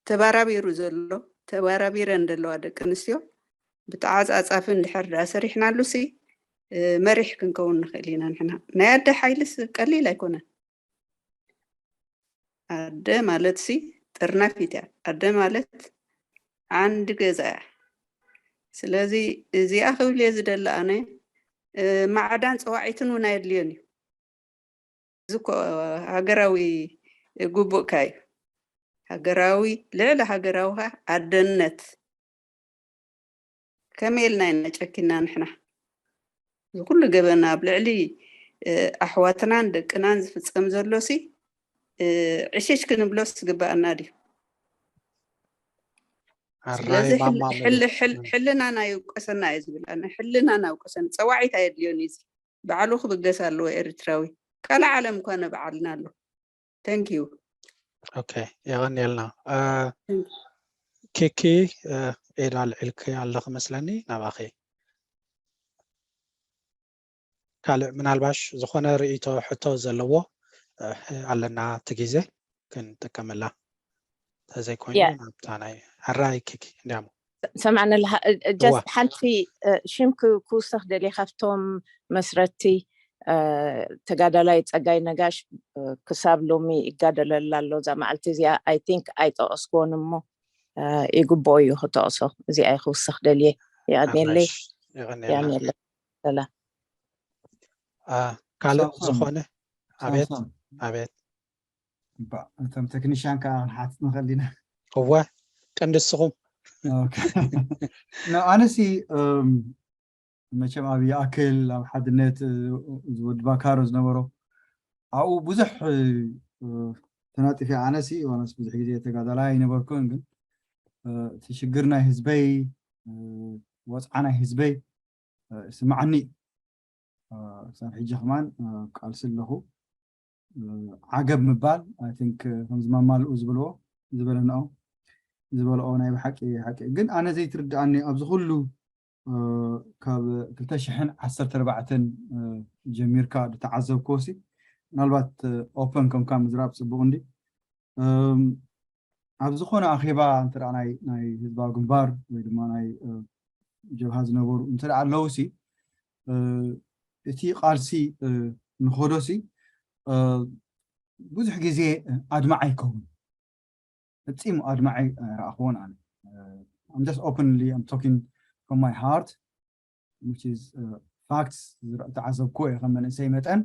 ተባራቢሩ ዘሎ ተባራቢረን ዘለዋ ደቂ ኣንስትዮ ብተዓፃፃፊ እንድሕር ዳ ሰሪሕናሉ ሲ መሪሕ ክንከውን ንኽእል ኢና ንሕና ናይ ኣደ ሓይልስ ቀሊል ኣይኮነን ኣደ ማለት ሲ ጥርናፊት እያ ኣደ ማለት ዓንዲ ገዛ እያ ስለዚ እዚኣ ክብል እየ ዝደሊ ኣነ ማዕዳን ፀዋዒትን እውን ኣየድልዮን እዩ እዚ እኮ ሃገራዊ ግቡእካ እዩ ሃገራዊ ልዕሊ ሃገራዊ ከዓ ኣደነት ከመይ ኢልና ኢና ጨኪና ንሕና እዚ ኩሉ ገበን ኣብ ልዕሊ ኣሕዋትናን ደቅናን ዝፍፀም ዘሎ ሲ ዕሽሽ ክንብሎስ ዝግበኣና ድዩ ስለዚ ሕልናና ይውቀሰና እዩ ዝብል ኣነ ሕልናና ይውቀሰኒ ፀዋዒት ኣየድልዮን እዩ ባዕሉ ክብገስ ኣለዎ ኤርትራዊ ካልእ ዓለም እኳ ንባዕልና ኣሎ thank you okay የቐንየልና ኪኪ ኢድ ኣልዒልኪ ኣለኺ መስለኒ ናባኺ ካልእ ምናልባሽ ዝኾነ ርእይቶ ሕቶ ዘለዎ ኣለና እቲ ግዜ ክንጥቀመላ ተዘይኮይኑ ናብታ ናይ ኣራይ ኪኪ እንዲያሞ ሰማዕና ኣለኻ just ሓንቲ ሽም ክውሰኽ ደልየ ካብቶም መስረቲ ተጋዳላይ ፀጋይ ነጋሽ ክሳብ ሎሚ ይጋደለላ ኣሎ እዛ መዓልቲ እዚኣ I think ኣይጠቐስክዎን እሞ ይግብኦ እዩ ክጠቕሶ እዚኣ ክውስኽ ደልየ የቐንየለይ የቐንየለይ ሰላም ካልእ ዝኾነ ኣቤት ኣቤት እቶም ቴክኒሽያን ከዓ ክንሓትት ንኽእል ኢና እወ ቀንዲ ንስኹም ኣነሲ መቸም ኣብ ይኣክል ኣብ ሓድነት ዝወዲ ባካሮ ዝነበሮ ኣብኡ ብዙሕ ተናጢፈ ኣነሲ ዋላስ ብዙሕ ግዜ ተጋዳላይ ኣይነበርኩን ግን እቲ ሽግር ናይ ህዝበይ ወፅዓ ናይ ህዝበይ ስማዓኒ ክሳብ ሕጂ ከማን ቃልሲ ኣለኹ ዓገብ ምባል I think ከምዚ ማማልኡ ዝበልዎ ዝበለንኦ ዝበልኦ ናይ ብሓቂ ሓቂ ግን ኣነ ዘይትርድኣኒ ኣብዚ ኩሉ ካብ ክልተ ሽሕን ዓሰርተ ኣርባዕተን ጀሚርካ ዝተዓዘብክዎ ሲ ምናልባት ኦፐን ከምካ ምዝራብ ፅቡቅ እንዲ ኣብ ዝኾነ ኣኼባ እንተ ናይ ህዝባዊ ግንባር ወይ ድማ ናይ ጀብሃ ዝነበሩ እንተ ኣለዉ ሲ እቲ ቃልሲ ንኸዶ ሲ ብዙሕ ግዜ ኣድማዕ ኣይከውን ፈጺሙ ኣድማዒ ኣይረኣኽዎን ኣነ I'm just openly I'm talking from my heart which is facts ዝተዓዘብኩዎ እየ ከም መንእሰይ መጠን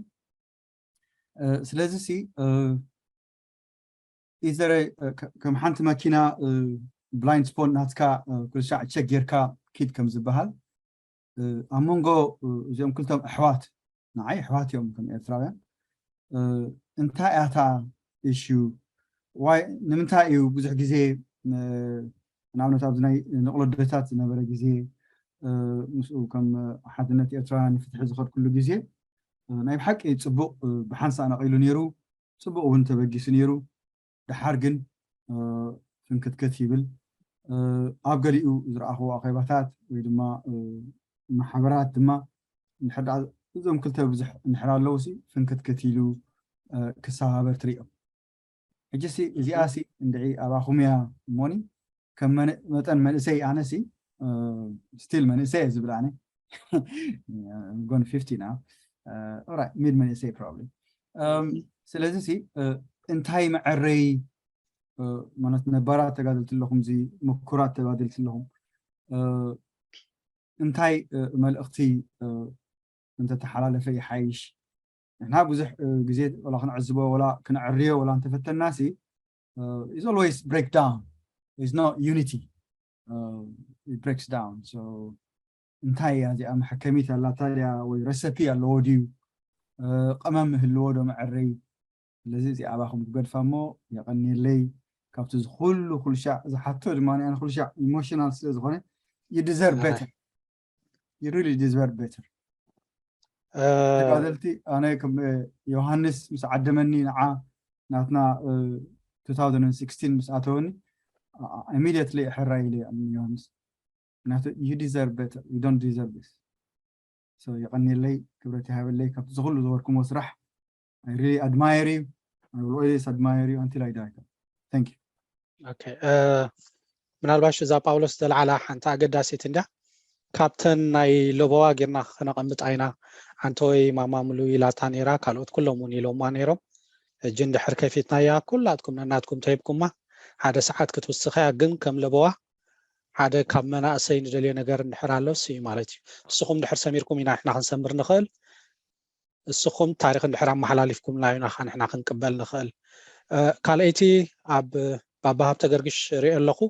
ስለዚ ሲ ኢዘረ ከም ሓንቲ መኪና ብላይንድ ስፖን ናትካ ኩልሻዕ ቸክ ጌርካ ኪድ ከም ዝበሃል ኣብ መንጎ እዚኦም ክልቶም ኣሕዋት ንዓይ ኣሕዋት እዮም ከም ኤርትራውያን እንታይ እያ እታ ኢሹ ዋይ ንምንታይ እዩ ብዙሕ ግዜ ንኣብነት ኣብዚ ናይ ንቕሎ ደታት ዝነበረ ግዜ ምስኡ ከም ሓድነት ኤርትራውያን ንፍትሒ ዝኸድኩሉ ግዜ ናይ ብሓቂ ፅቡቕ ብሓንሳእ ነቒሉ ነይሩ ፅቡቕ እውን ተበጊሱ ነይሩ ደሓር ግን ፍንክትክት ይብል ኣብ ገሊኡ ዝረኣኽዎ ኣኼባታት ወይ ድማ ማሕበራት ድማ እንድሕር እዞም ክልተ ብዙሕ እንድሕር ኣለዉ ሲ ፍንክትክት ኢሉ ክሰባበር ትሪኦ ሕጂ ሲ እዚኣ ሲ እንድዒ ኣባኹም እያ እሞኒ ከም መጠን መንእሰይ ኣነ ሲ ስቲል መንእሰይ እየ ዝብል ኣነ ጎን ፊፍቲ ና ሚድ መንእሰይ ፕሮብሊ ስለዚ ሲ እንታይ መዐረይ ማለት ነባራት ተጋደልቲ ኣለኹም እዚ ምኩራት ተጋደልቲ ኣለኹም እንታይ መልእኽቲ እንተተሓላለፈ ይሓይሽ ንሕና ብዙሕ ግዜ ወላ ክንዕዝቦ ወላ ክንዕርዮ ወላ እንተፈተና ሲ is always break down is no unity uh, it breaks down so እንታይ እያ እዚኣ መሐከሚት ኣላታ ድያ ወይ ረሰፒ ኣለዎ ድዩ ቀመም ይህልዎ ዶ መዐረይ ስለዚ እዚ ኣባኹም ክገድፋ እሞ የቐንየለይ ካብቲ ዝኩሉ ኩልሻዕ ዝሓቶ ድማ ኣነ ኩልሻዕ ኢሞሽናል ስለ ዝኾነ you deserve better you really deserve better ተጋደልቲ ኣነ ከም ዮሃንስ ምስ ዓደመኒ ንዓ ናትና two thousand sixteen ምስ ኣተወኒ immediately ሕራይ ኢለ ዮሃንስ ምክንያቱ you deserve better you don't deserve this so የቐንየለይ ክብረት ይሃበለይ ካብቲ ዝኩሉ ዝወርኩሞ ስራሕ I really admire you I will always admire you until I die thank you okay ምናልባሽ እዛ ጳውሎስ ዘልዓላ ሓንቲ ኣገዳሲት እንዳ ካብተን ናይ ለበዋ ጌርና ከነቐምጣ ኢና ኣንተወይ ማማ ሙሉ ኢላታ ነይራ ካልኦት ኩሎም እውን ኢሎማ ነይሮም ሕጂ እንድሕር ከፊትናያ ኩላትኩም ነናትኩም ተሂብኩማ ሓደ ሰዓት ክትውስኸያ ግን ከም ለበዋ ሓደ ካብ መናእሰይ ንደልዮ ነገር እንድሕር ኣሎስ እዩ ማለት እዩ ንስኹም እንድሕር ሰሚርኩም ኢና ንሕና ክንሰምር ንኽእል እስኹም ታሪኽ እንድሕር ኣመሓላሊፍኩምና ኢና ንሕና ክንቅበል ንኽእል ካልኣይቲ ኣብ ባባ ሃብተ ገርግሽ ሪኦ ኣለኹ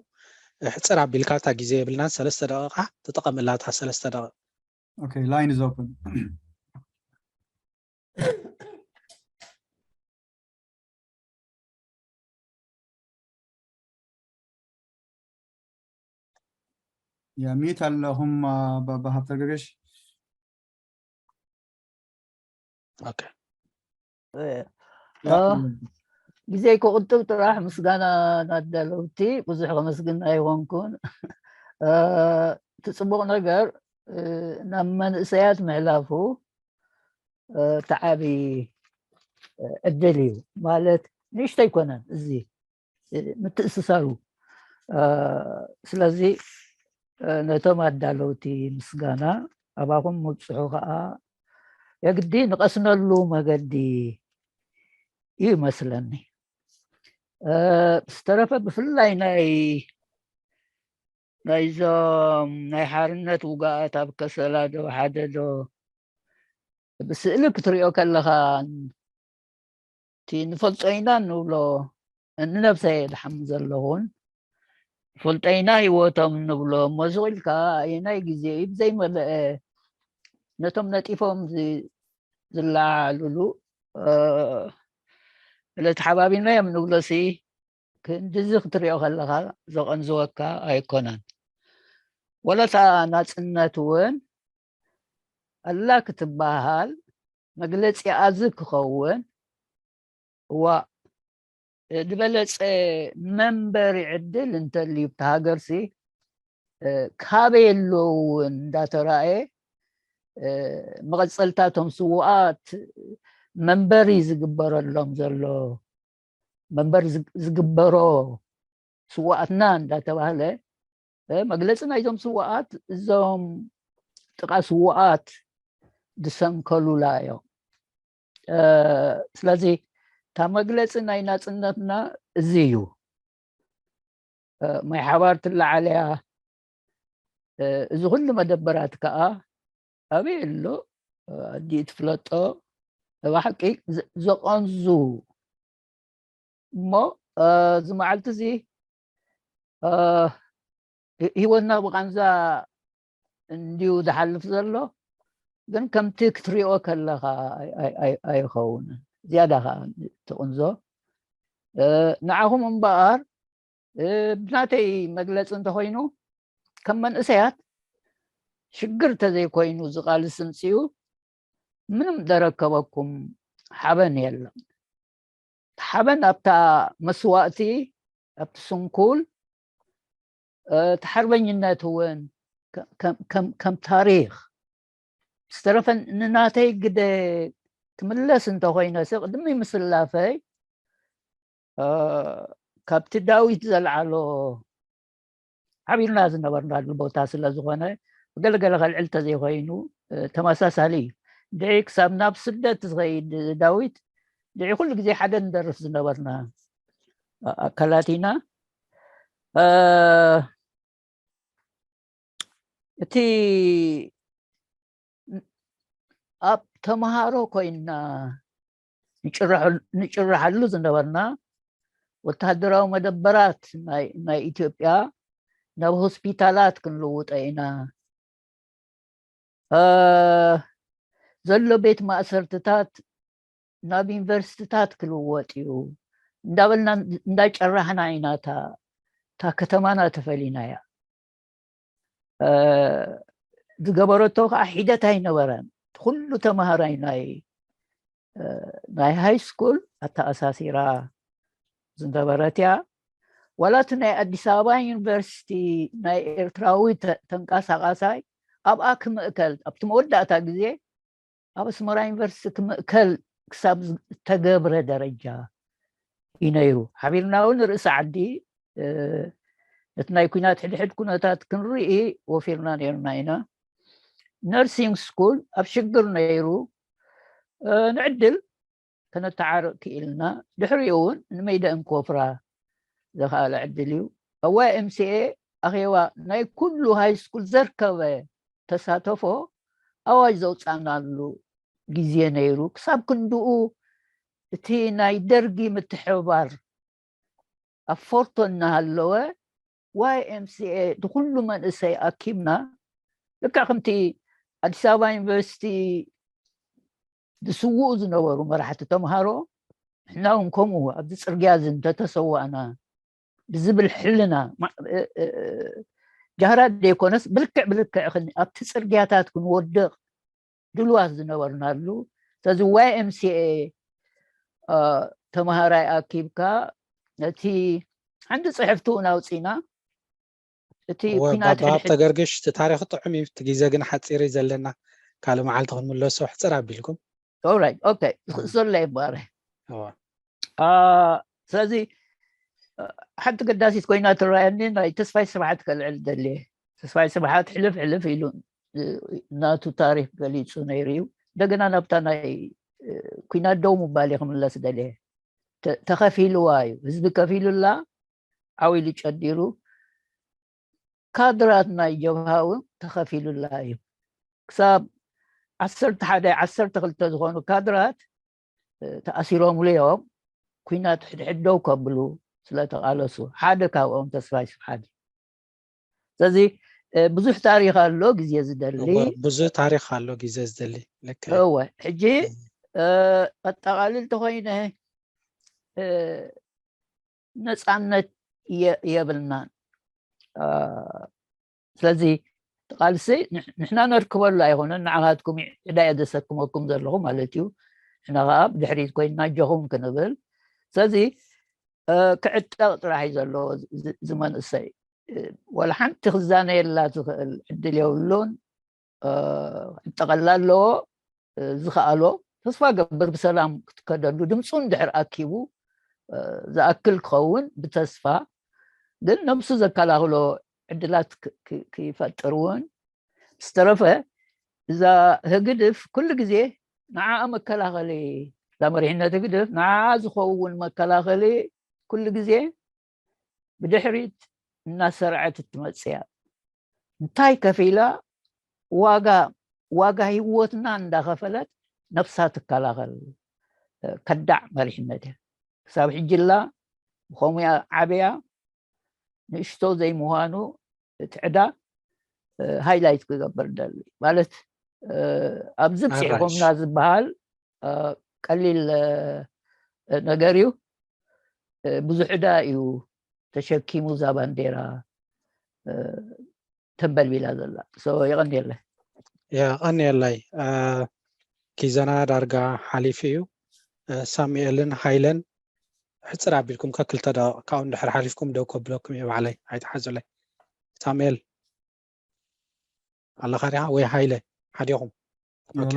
ሕፅር ኣቢልካ እታ ግዜ የብልናን ሰለስተ ደቂቃ ተጠቐምላ እታ ሰለስተ ደቂቃ Okay, line is open. ያ ሚት ኣለኹም ባባ ሃብተ ገርግሽ okay ግዜ ክቁጥብ ጥራሕ ምስጋና ናዳለውቲ ብዙሕ ከመስግን ኣይኮንኩን እቲ ፅቡቅ ነገር ናብ መንእሰያት ምሕላፉ ተዓቢ ዕድል እዩ ማለት ንእሽቶ ኣይኮነን እዚ ምትእስሳሩ ስለዚ ነቶም ኣዳለውቲ ምስጋና ኣባኹም ምብፅሑ ከዓ የግዲ ንቐስነሉ መገዲ እዩ ይመስለኒ ዝተረፈ ብፍላይ ናይ ናይዞም ናይ ሓርነት ውጋኣት ኣብ ከሰላ ዶ ሓደ ዶ ብስእሊ ክትሪኦ ከለኻ እቲ ንፈልጦ ኢና እንብሎ ንነብሰይ የድሓም ዘለኹን ፈልጠይና ህይወቶም ንብሎ እሞ ዝቑኢልካ ኣየናይ ግዜ እዩ ብዘይመለአ ነቶም ነጢፎም ዝለዓሉሉ ስለተሓባቢና እዮም ንብሎሲ ክንድዚ ክትሪኦ ከለኻ ዘቐንዝወካ ኣይኮነን ወለታ ናፅነት እውን ኣላ ክትበሃል መግለፂ ኣዝ ክኸውን እዋ ዝበለፀ መንበሪ ዕድል እንተልዩ ብቲ ሃገርሲ ካበይ ኣለዉ እንዳተራእየ፣ መቐፀልታቶም ስውኣት መንበሪ ዝግበረሎም ዘሎ፣ መንበር ዝግበሮ ስውኣትና እንዳተባህለ፣ መግለፂ ናይዞም ስውኣት፣ እዞም ጥቓ ስውኣት ዝሰንከሉላ እዮም። ስለዚ እታ መግለፂ ናይ ናፅነትና እዚ እዩ። ማይ ሓባር ትለዓል እያ። እዚ ኩሉ መደበራት ከዓ ኣበይ ኣሎ? ኣዲኡ ትፍለጦ። ብሓቂ ዘቐንዙ እሞ፣ እዚ መዓልቲ እዚ ህይወትና ብቃንዛ እንዲዩ ዝሓልፍ ዘሎ፣ ግን ከምቲ ክትሪኦ ከለኻ ኣይኸውንን። ዝያዳ ከዓ ትቕንዞ። ንዓኹም እምበኣር፣ ብናተይ መግለፂ እንተኮይኑ፣ ከም መንእሰያት ሽግር ተዘይኮይኑ ዝቃልስ እንፅዩ ምንም ደረከበኩም ሓበን የለን። ሓበን ኣብታ መስዋእቲ፣ ኣብቲ ስንኩል፣ እቲ ሓርበኝነት እውን ከም ታሪኽ ዝተረፈ ንናተይ ግደ ክምለስ እንተኮይነ፣ ቅድሚ ምስላፈይ ካብቲ ዳዊት ዘልዓሎ ሓቢርና ዝነበርናሉ ቦታ ስለ ዝኾነ፣ ገለገለ ከልዕል ተዘይኮይኑ ተመሳሳሊ እዩ። ድዒ ክሳብ ናብ ስደት ዝኸይድ ዳዊት፣ ድዒ ኩሉ ግዜ ሓደ ንደርፍ ዝነበርና ኣካላት ኢና። እቲ ኣብ ተምሃሮ ኮይንና ንጭረሐሉ ዝነበርና፣ ወተሃደራዊ መደበራት ናይ ኢትዮጵያ ናብ ሆስፒታላት ክንልውጦ ኢና። ዘሎ ቤት ማእሰርትታት ናብ ዩኒቨርሲቲታት ክልወጥ እዩ እንዳበልና እንዳጨራሕና ኢና እታ ከተማና ተፈሊናያ። ዝገበረቶ ከዓ ሒደት ኣይነበረን። ኩሉ ተምሃራይ ናይ ናይ ሃይ ስኩል ኣተኣሳሲራ ዝነበረት እያ። ዋላ እቲ ናይ ኣዲስ ኣበባ ዩኒቨርሲቲ ናይ ኤርትራዊ ተንቀሳቃሳይ ኣብኣ ክምእከል፣ ኣብቲ መወዳእታ ግዜ ኣብ ኣስመራ ዩኒቨርሲቲ ክምእከል ክሳብ ዝተገብረ ደረጃ እዩ ነይሩ። ሓቢርና እውን ርእሲ ዓዲ ነቲ ናይ ኩናት ሕድሕድ ኩነታት ክንርኢ ወፊርና ነይርና ኢና። ነርሲንግ ስኩል ኣብ ሽግር ነይሩ። ንዕድል ከነተዓርቕ ክኢልና። ድሕሪኡ እውን ንመይደእን ኮፍራ ዘኽኣለ ዕድል እዩ። ኣብ ዋይ ኤም ሲ ኤ ኣኼባ ናይ ኩሉ ሃይ ስኩል ዘርከበ ተሳተፎ ኣዋጅ ዘውፃእናሉ ግዜ ነይሩ። ክሳብ ክንድኡ እቲ ናይ ደርጊ ምትሕብባር ኣብ ፎርቶ እናሃለወ፣ ዋይ ኤም ሲ ኤ ንኩሉ መንእሰይ ኣኪብና። ልክዕ ከምቲ ኣዲስ ኣበባ ዩኒቨርሲቲ ዝስውኡ ዝነበሩ መራሕቲ ተምሃሮ፣ ንሕና እውን ከምኡ ኣብዚ ፅርግያ እዚ እንተተሰዋእና ብዝብል ሕልና፣ ጃህራ ዘይኮነስ ብልክዕ ብልክዕ ኣብቲ ፅርግያታት ክንወድቕ ድልዋት ዝነበርናሉ። ስለዚ ዋይ ኤም ሲ ኤ ተምሃራይ ኣኪብካ፣ ነቲ ሓንቲ ፅሕፍቲ እውን ኣውፂና። እቲ ኩናት ባባ ተገርግሽ፣ እቲ ታሪክ ጥዑም እዩ፣ እቲ ግዜ ግን ሓፂር እዩ ዘለና። ካልእ መዓልቲ ክንምለሶ፣ ሕፅር ኣቢልኩም። ኦራይት፣ ኦኬ። ዝኽእሶ ኣሎ ይባረ። ስለዚ ሓንቲ ገዳሲት ኮይና ትረኣየኒ፣ ናይ ተስፋይ ስብሓት ከልዕል ደልየ። ተስፋይ ስብሓት ሕልፍ ሕልፍ ኢሉ ናቱ ታሪክ ገሊፁ ነይሩ እዩ። እንደገና ናብታ ናይ ኩናት ደው ምባል ክምለስ ደልየ። ተኸፊልዋ እዩ፣ ህዝቢ ከፊሉላ፣ ዓው ኢሉ ጨዲሩ። ካድራት ናይ ጀብሃ እውን ተኸፊሉላ እዩ። ክሳብ ዓሰርተ ሓደ ዓሰርተ ክልተ ዝኾኑ ካድራት ተኣሲሮምሉ እዮም። ኩናት ሕድሕድ ደው ከብሉ ስለተቓለሱ፣ ሓደ ካብኦም ተስፋይ ስብሓት እዩ። ስለዚ ብዙሕ ታሪክ ኣሎ፣ ግዜ ዝደሊ። ብዙሕ ታሪክ ኣሎ፣ ግዜ ዝደሊ። እወ፣ ሕጂ ቀጣቓልል ተኮይነ፣ ነፃነት የብልናን። ስለዚ ቃልሲ ንሕና ነርክበሉ ኣይኮነን፣ ንዓኻትኩም ዕዳ እየ ዘሰክመኩም ዘለኹ ማለት እዩ። ንሕና ከዓ ብድሕሪት ኮይንና ኣጆኹም ክንብል። ስለዚ ክዕጠቕ ጥራሕ እዩ ዘለዎ ዝመንእሰይ። ወላ ሓንቲ ክዛነየላ ዝኽእል ዕድል የብሉን። ክጠቐላ ኣለዎ። ዝኸኣሎ ተስፋ ገብር ብሰላም ክትከደሉ ድምፁ እንድሕር ኣኪቡ ዝኣክል ክኸውን ብተስፋ፣ ግን ነብሱ ዘከላኽሎ ዕድላት ክፈጥር እውን ዝተረፈ እዛ ህግድፍ ኩሉ ግዜ ንዓኣ መከላኸሊ፣ እዛ መሪሕነት ህግድፍ ንዓኣ ዝኸውን መከላኸሊ ኩሉ ግዜ ብድሕሪት እናሰርዐት እትመፅእ እያ። እንታይ ከፊላ ዋጋ ዋጋ ህይወትና እንዳኸፈለት ነብሳ ትከላኸል ከዳዕ መሪሕነት እያ። ክሳብ ሕጅላ ብኸምኡ ዓብያ ንእሽቶ ዘይምዃኑ እቲ ዕዳ ሃይላይት ክገብር ደሊ ማለት ኣብዚ ብፅሒፎምና ዝበሃል ቀሊል ነገር እዩ። ብዙሕ ዕዳ እዩ ተሸኪሙ እዛ ባንዴራ ተንበልቢላ ዘላ። የቐንየለ የቐንየለይ። ኪዘና ዳርጋ ሓሊፉ እዩ። ሳሙኤልን ሃይለን ሕፅር ኣቢልኩም ከክልተ ደቂቕ ካብኡ እንድሕር ሓሊፍኩም ደው ከብለኩም እየ ባዕለይ፣ ኣይትሓዙለይ። ሳሙኤል ኣለኻ ዲኻ ወይ ሃይለ ሓዲኹም?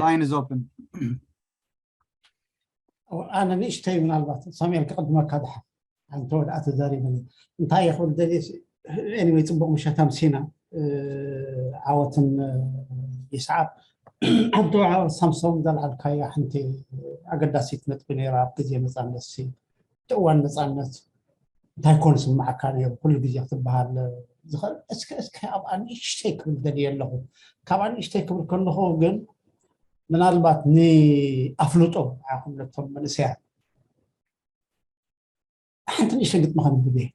line is open። ኣነ ንእሽተይ ምናልባት ሳሙኤል ክቕድመካ ድሓ ኣንተ ወድኣ ተዛሪበኒ እንታይ ይኽብል ደልየ anyway ፅቡቕ ምሸት ኣምሲና። ዓወትን ይስዓብ። ኣንተ ሳምሶም ዘልዓልካያ ሓንቲ ኣገዳሲት ነጥቢ ነይራ ኣብ ግዜ ነፃነት እቲ እዋን ነፃነት እንታይ ኮን ስምዓካ ነይሩ ኩሉ ግዜ ክትበሃል ዝኽእል እስከ እስከ ኣብኣ ንእሽተይ ክብል ደልየ ኣለኹ። ካብኣ ንእሽተይ ክብል ከለኹ ግን ምናልባት ንኣፍልጦ ዓኹም ነቶም መንእሰያት ሓንቲ ንእሽተይ ግጥሚ ከንብብ እየ።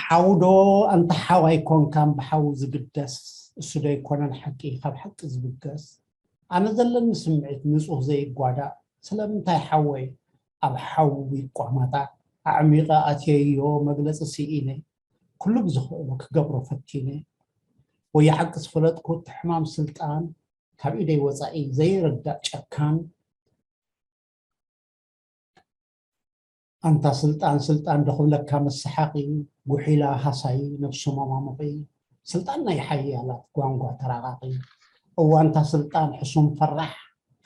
ሓውዶ ኣንታ ሓው ኣይኮንካን ብሓዊ ዝግደስ እሱ ዶ ኣይኮነን ሓቂ ካብ ሓቂ ዝብገስ ኣነ ዘለኒ ስምዒት ንጹህ ዘይጓዳእ ስለምንታይ ሓወይ ኣብ ሓዊ ይቋማጣ ኣዕሚቐ ኣትየዮ መግለጺ ስኢነ ኩሉ ብዝኽእሎ ክገብሮ ፈቲነ ወየ ሓቂ ዝፈለጥኩ እቲ ሕማም ስልጣን ካብ ኢደይ ወጻኢ ዘይርዳእ ጨካን ኣንታ ስልጣን ስልጣን ዶ ክብለካ መሰሓቂ ጉሒላ ሃሳዪ ነብሱ መማሙቒ ስልጣን ናይ ሓያላት ጓንጓ ተራቓቒ እዋንታ ስልጣን ሕሱም ፈራሕ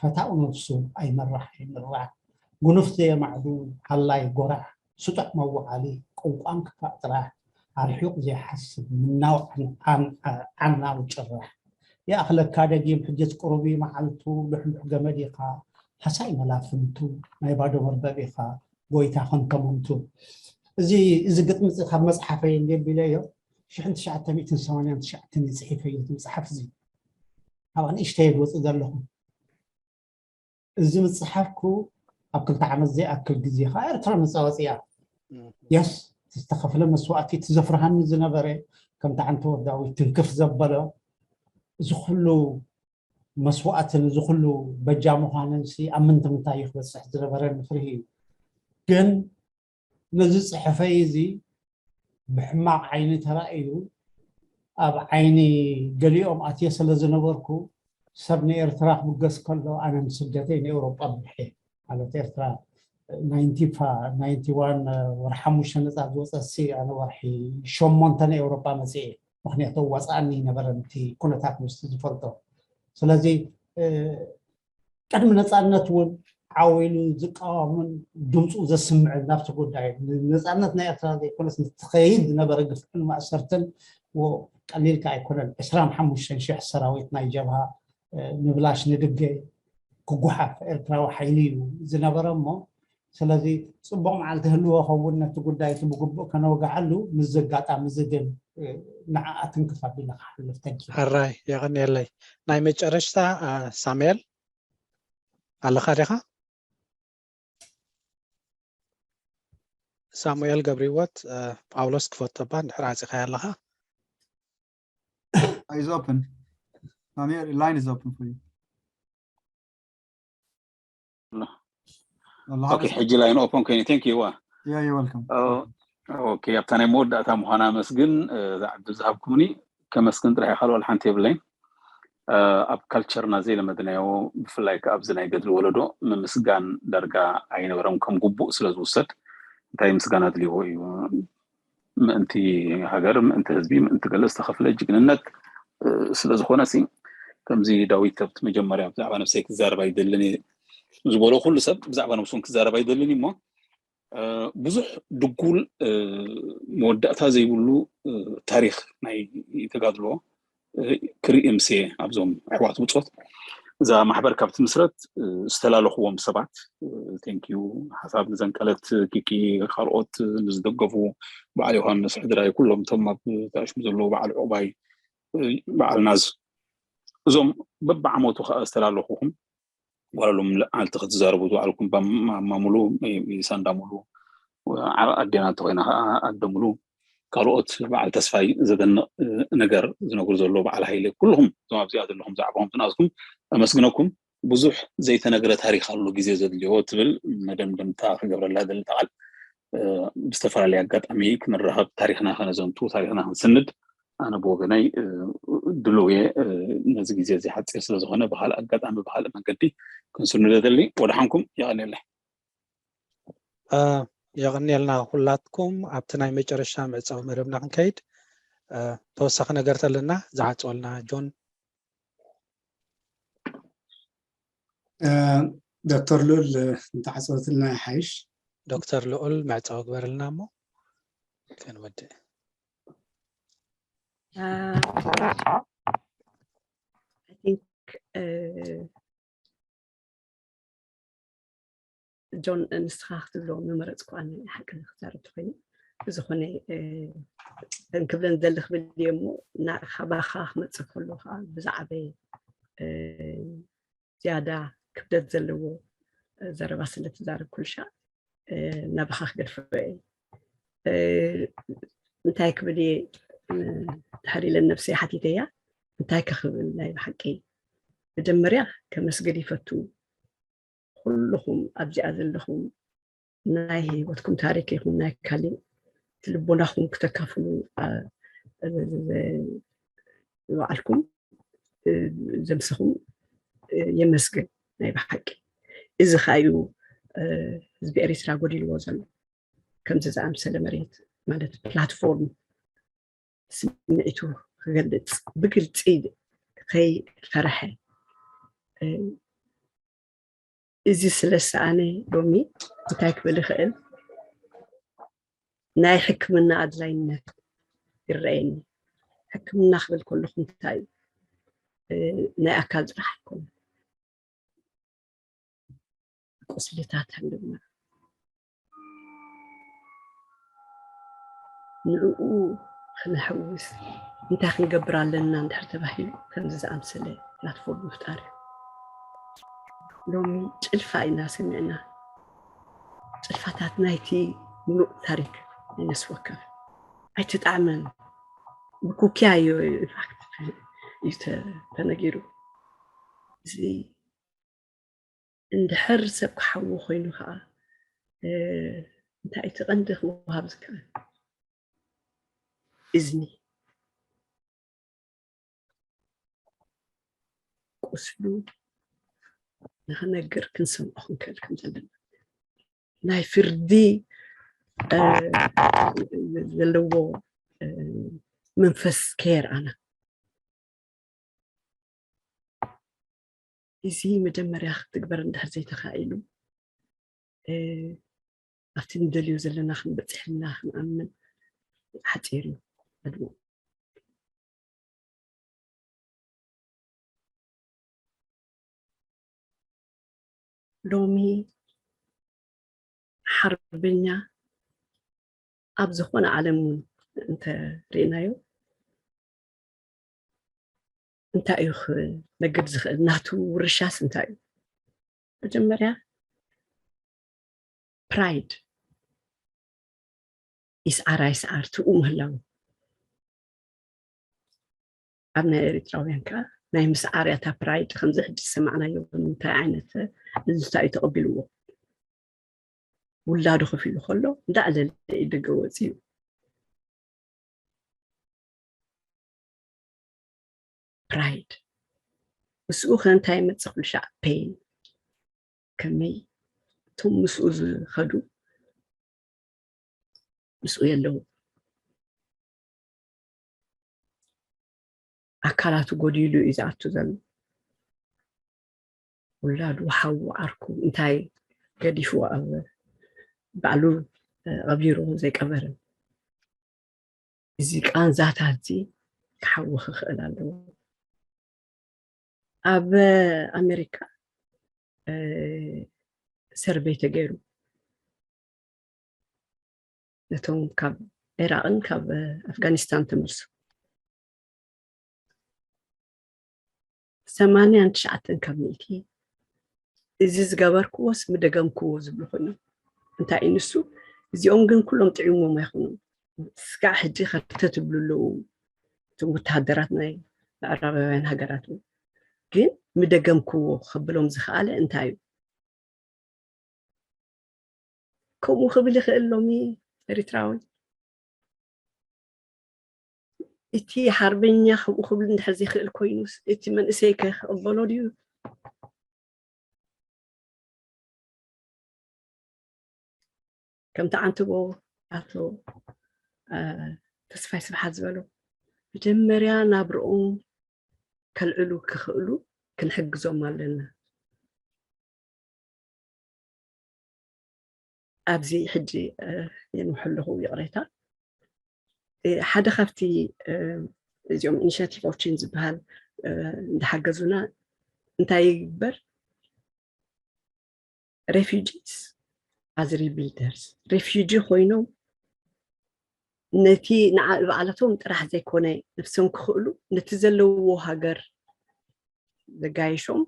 ፈታው ነብሱ ኣይመራሕ ኣይምራሕ ጉኑፍ ዘየማዕዱ ሃላይ ጎራሕ ስጡሕ መወዓሊ ቁንቋን ክፋእ ጥራሕ ኣርሒቑ ዘይሓስብ ምናው ዓናው ጭራሕ ይኣኽለካ ደጊም ሕጅስ ቁሩብ መዓልቱ ልሕሉሕ ገመድ ኢኻ ሃሳይ መላፍንቱ ናይ ባዶ መርበብ ኢኻ ጎይታ ከንተመንቱ እዚ እዚ ግጥሚ እዚ ካብ መፅሓፈይ እንደ ቢለዮ ሽሕን ትሽዓተ ሚእትን ሰማንያን ትሽዓተን ይፅሒፈ እዩ መፅሓፍ እዚ ኣብ ንእሽተይ ዝወፅእ ዘለኹ እዚ ምፅሓፍኩ ኣብ ክልተ ዓመት ዘይኣክል ግዜ ከዓ ኤርትራ መፃወፂያ የስ ዝተኸፍለ መስዋእቲ እቲ ዘፍርሃኒ ዝነበረ ከምቲ ዓንተወት ዳዊት ትንክፍ ዘበሎ እዚ ኩሉ መስዋእትን እዚ ኩሉ በጃ ምዃንን ሲ ኣብ ምንትምንታይ እዩ ክበፅሕ ዝነበረኒ ፍርሂ እዩ ግን ነዚ ፅሑፈይ እዚ ብሕማቕ ዓይኒ ተራእዩ ኣብ ዓይኒ ገሊኦም ኣትየ ስለ ዝነበርኩ ሰብ ንኤርትራ ክብገስ ከሎ ኣነ ንስደተይ ንኤውሮጳ ብርሐ ማለት ኤርትራ ናይንቲ ዋን ወርሒ ሓሙሽተ ነፃ ዝወፀሲ ኣነ ወርሒ ሸሞንተ ንኤውሮጳ መፅየ ምክንያቱ ዋፃኣኒ ነበረ እቲ ኩነታት ምስቲ ዝፈልጦ ስለዚ ቅድሚ ነፃነት እውን ዓው ኢሉ ዝቃወምን ድምፁ ዘስምዕን ናብቲ ጉዳይ ነፃነት ናይ ኤርትራ ዘይኮነስ ንትኸይድ ዝነበረ ግፍዕን ማእሰርትን ቀሊልካ ኣይኮነን ዕስራን ሓሙሽተን ሽሕ ሰራዊት ናይ ጀብሃ ንብላሽ ንድገ ክጉሓፍ ኤርትራዊ ሓይሊ እዩ ዝነበረ እሞ ስለዚ ፅቡቕ መዓልቲ ህልዎ ኸውን ነቲ ጉዳይ እቲ ብግቡእ ከነወግዓሉ ምስዚ ኣጋጣሚ እዚ ግን ንዓኣ ትንክፍ ኣቢለ ክሓልፍ ተጊ ሕራይ የቐንየለይ ናይ መጨረሽታ ሳሙኤል ኣለኻ ዲኻ ሳሙኤል ገብሪወት ጳውሎስ ክፈቶ እባ እንድሕር ዓፂኻያ ኣለኻ is open. Samuel, line is open for you. Okay, ሕጂ line open ኮይኑ thank you. Yeah, you're welcome. Okay, ኣብታ ናይ መወዳእታ ምዃና መስግን ዝዓዱ ዝሃብኩምኒ ከመስግን ጥራሕ ካልኦ ሓንቲ የብለይን ኣብ ካልቸርና ዘይለመድናዮ ብፍላይ ከዓ ኣብዚ ናይ ገድሊ ወለዶ ምምስጋን ዳርጋ ኣይነበረም ከም ግቡእ ስለ ዝውሰድ እንታይ ምስጋና ኣድልይዎ እዩ ምእንቲ ሃገር፣ ምእንቲ ህዝቢ፣ ምእንቲ ገለ ዝተኸፍለ ጅግንነት ስለ ዝኾነ ሲ፣ ከምዚ ዳዊት ኣብቲ መጀመርያ ብዛዕባ ነብሰይ ክዛረብ ኣይደልን እየ ዝበሎ፣ ኩሉ ሰብ ብዛዕባ ነብሱ ክዛረብ ኣይደልን እዩ እሞ፣ ብዙሕ ድጉል መወዳእታ ዘይብሉ ታሪኽ ናይ ተጋድሎ ክርኢ ምሴ ኣብዞም ኣሕዋት ብጾት። እዛ ማሕበር ካብ ትምስረት ዝተላለኽዎም ሰባት፣ ቴንኪዩ፣ ሓሳብ ንዘንቀለት ኪኪ፣ ካልኦት ንዝደገፉ፣ በዓል ዮሃንስ ሕድራይ፣ ኩሎም እቶም ኣብ ተኣሽሙ ዘለዉ፣ በዓል ዑቕባይ፣ በዓል ናዝ፣ እዞም በብዓመቱ ከዓ ዝተላለኹኹም፣ ዋላ ሎም መዓልቲ ክትዛረቡ ዝውዓልኩም፣ ባማሙሉ፣ ሳንዳሙሉ፣ ኣዴና እንተኮይና ከዓ ኣደሙሉ፣ ካልኦት፣ በዓል ተስፋይ፣ ዘደንቕ ነገር ዝነግሩ ዘሎ፣ በዓል ሃይለ፣ ኩልኹም እዞም ኣብዚኣ ዘለኹም፣ ዛዕባኹም ትናዝኩም፣ ኣመስግነኩም። ብዙሕ ዘይተነግረ ታሪኽ ኣሎ፣ ግዜ ዘድልዮ ትብል መደምደምታ ክገብረላ ደሊ ቃል። ብዝተፈላለየ ኣጋጣሚ ክንራኸብ፣ ታሪኽና ከነዘንቱ፣ ታሪኽና ክንስንድ ኣነ ብወገነይ ድሉው እየ። ነዚ ግዜ እዚ ሓፂር ስለ ዝኾነ ብካልእ ኣጋጣሚ ብካልእ መንገዲ ክንስንዶ ደሊ። ወደሓንኩም፣ የቐንየለይ። የቐንየልና ኩላትኩም። ኣብቲ ናይ መጨረሻ መዕፀዊ መደብና ክንከይድ፣ ተወሳኺ ነገር ተለና ዝዓፅወልና ጆን። ዶክተር ልኡል እንተዓፀወትልና ይሓይሽ። ዶክተር ልኡል መዕፀዊ ግበርልና እሞ ክንወድእ። I think ጆን ንስኻ ክትብሎ ምመረፅኩ ኣነ ሓቂ ክዛረብ ተኮይነ ብዝኾነ እተን ክብለን ዘሊ ክብል እየ እሞ ካባኻ ክመፅእ ከሎ ከዓ ብዛዕበ ዝያዳ ክብደት ዘለዎ ዘረባ ስለ ትዛረብ ኩልሻ ናባኻ ክገድፎ እየ። እንታይ ክብል እየ ድሕር ኢለን ነብሰይ ሓቲተያ። እንታይ ከ ክብል ናይ ብሓቂ መጀመርያ ከመስግን ይፈቱ ኩልኹም ኣብዚኣ ዘለኹም ናይ ህይወትኩም ታሪክ ይኹን ናይ ካሊእ ልቦናኹም ክተካፍሉ ዝወዓልኩም ዘምሰኹም የመስግን። ናይ ብሓቂ እዚ ከዓ እዩ ህዝቢ ኤሪትራ ጎዲልዎ ዘሎ። ከምዚ ዝኣምሰለ መሬት ማለት ፕላትፎርም ስምዒቱ ክገልፅ ብግልፂ ከይፈረሐ እዚ ስለ ዝሰኣነ ሎሚ እንታይ ክብል ይኽእል ናይ ሕክምና ኣድላይነት ይረኣየኒ። ሕክምና ክብል ከለኹ እንታይ እዩ ናይ ኣካል ጥራሕ ኣይኮነን። ቁስልታት ኣለና። ንዕኡ ክነሕውስ እንታይ ክንገብር ኣለና እንድሕር ተባሂሉ ከምዚ ዝኣምሰለ ፕላትፎርም ምፍጣር እዩ። ሎሚ ጭልፋ ኢና ሰሚዕና። ጭልፋታት ናይቲ ምሉእ ታሪክ ናይ ነፍሲ ወከፍ ኣይትጣዕመን ብኩኪያ እዩ እዩ ተነጊሩ። እዚ እንድሕር ሰብ ክሓዊ ኮይኑ ከዓ እንታይ እቲ ቀንዲ ክወሃብ ዝከኣል እዝኒ ቁስሉ ንክነግር ክንሰምዖ ክንክእል ከም ዘለና ናይ ፍርዲ ዘለዎ መንፈስ ከየርኣና እዚ መጀመርያ ክትግበር እንድሕር ዘይተኻኢሉ ኣብቲ ንደልዮ ዘለና ክንበፅሕ ኢልና ክንኣምን ሓፂር እዩ ዕድሙ። ሎሚ ሓርበኛ ኣብ ዝኾነ ዓለም እውን እንተርኢናዮ እንታይ እዩ ክነግድ ዝኽእል? ናቱ ውርሻስ እንታይ እዩ? መጀመርያ ፕራይድ ይስዓር ኣይስዓር ትኡ ምህላው ኣብ ናይ ኤሪትራውያን ከዓ ናይ ምስዓር እያ እታ ፕራይድ ከምዚ ሕጂ ዝሰማዕናዮ ብምንታይ ዓይነት እንታይ እዩ ተቐቢልዎ ውላዱ ከፊሉ ከሎ እንዳዕለለ እዩ ደገ ወፂኡ ፕራይድ ምስኡ ከ እንታይ ይመፅእ ኩሉ ሻዕ ፔን ከመይ እቶም ምስኡ ዝኸዱ ምስኡ የለዉ ኣካላቱ ጎዲሉ እዩ ዝኣቱ ዘሎ። ውላዱ፣ ሓዉ፣ ዓርኩ እንታይ ገዲፍዎ ኣብ ባዕሉ፣ እ፣ ቀቢሩ ዘይቀበረ? እዚ ቃንዛታት እዚ ክሓዊ ክኽእል ኣለዎ። ኣብ ኣሜሪካ፣ እ፣ ሰርቬይ ተገይሩ፣ ነቶም ካብ ዒራቕን ካብ ኣፍጋኒስታን ተመልሱ፣ ሰማንያን ትሽዓተን ካብ ሚእቲ እዚ ዝገበርክዎስ ምደገምክዎ ዝብሉ ኮይኖም። እንታይ እዩ ንሱ? እዚኦም ግን ኩሎም ጥዕሞም ኣይኮኑን። ስጋዕ ሕጂ ከርተ ትብሉ ኣለዉ፣ እቶም ወተሃደራት ናይ ምዕራባውያን ሃገራት እውን። ግን ምደገምክዎ ከብሎም ዝኸኣለ እንታይ እዩ? ከምኡ ክብል ይኽእል ሎሚ ኤርትራዊ? እቲ ሓርበኛ ከምኡ ክብል እንድሕር ዘይክእል ኮይኑስ፣ እቲ መንእሰይ ከ ክቕበሎ ድዩ? ከምቲ ዓንትቦ ኣቶ፣ እ፣ ተስፋይ ስብሓት ዝበሎ፣ መጀመርያ ናብርኦም ከልዕሉ ክኽእሉ ክንሕግዞም ኣለና። ኣብዚ ሕጂ፣ እ፣ የንውሑ ኣለኹ፣ ይቕሬታ። እ፣ ሓደ ካብቲ፣ እ፣ እዚኦም ኢኒሽቲቭ ኦፍ ቼንጅ ዝበሃል፣ እ፣ እንዳሓገዙና እንታይ ይግበር? Refugees as rebuilders፣ ሬፊጂ ኮይኖም ነቲ ንዓ-፣ ባዕላቶም ጥራሕ ዘይኮነ ነብሶም ክኽእሉ፣ ነቲ ዘለውዎ ሃገር ዘጋይሾም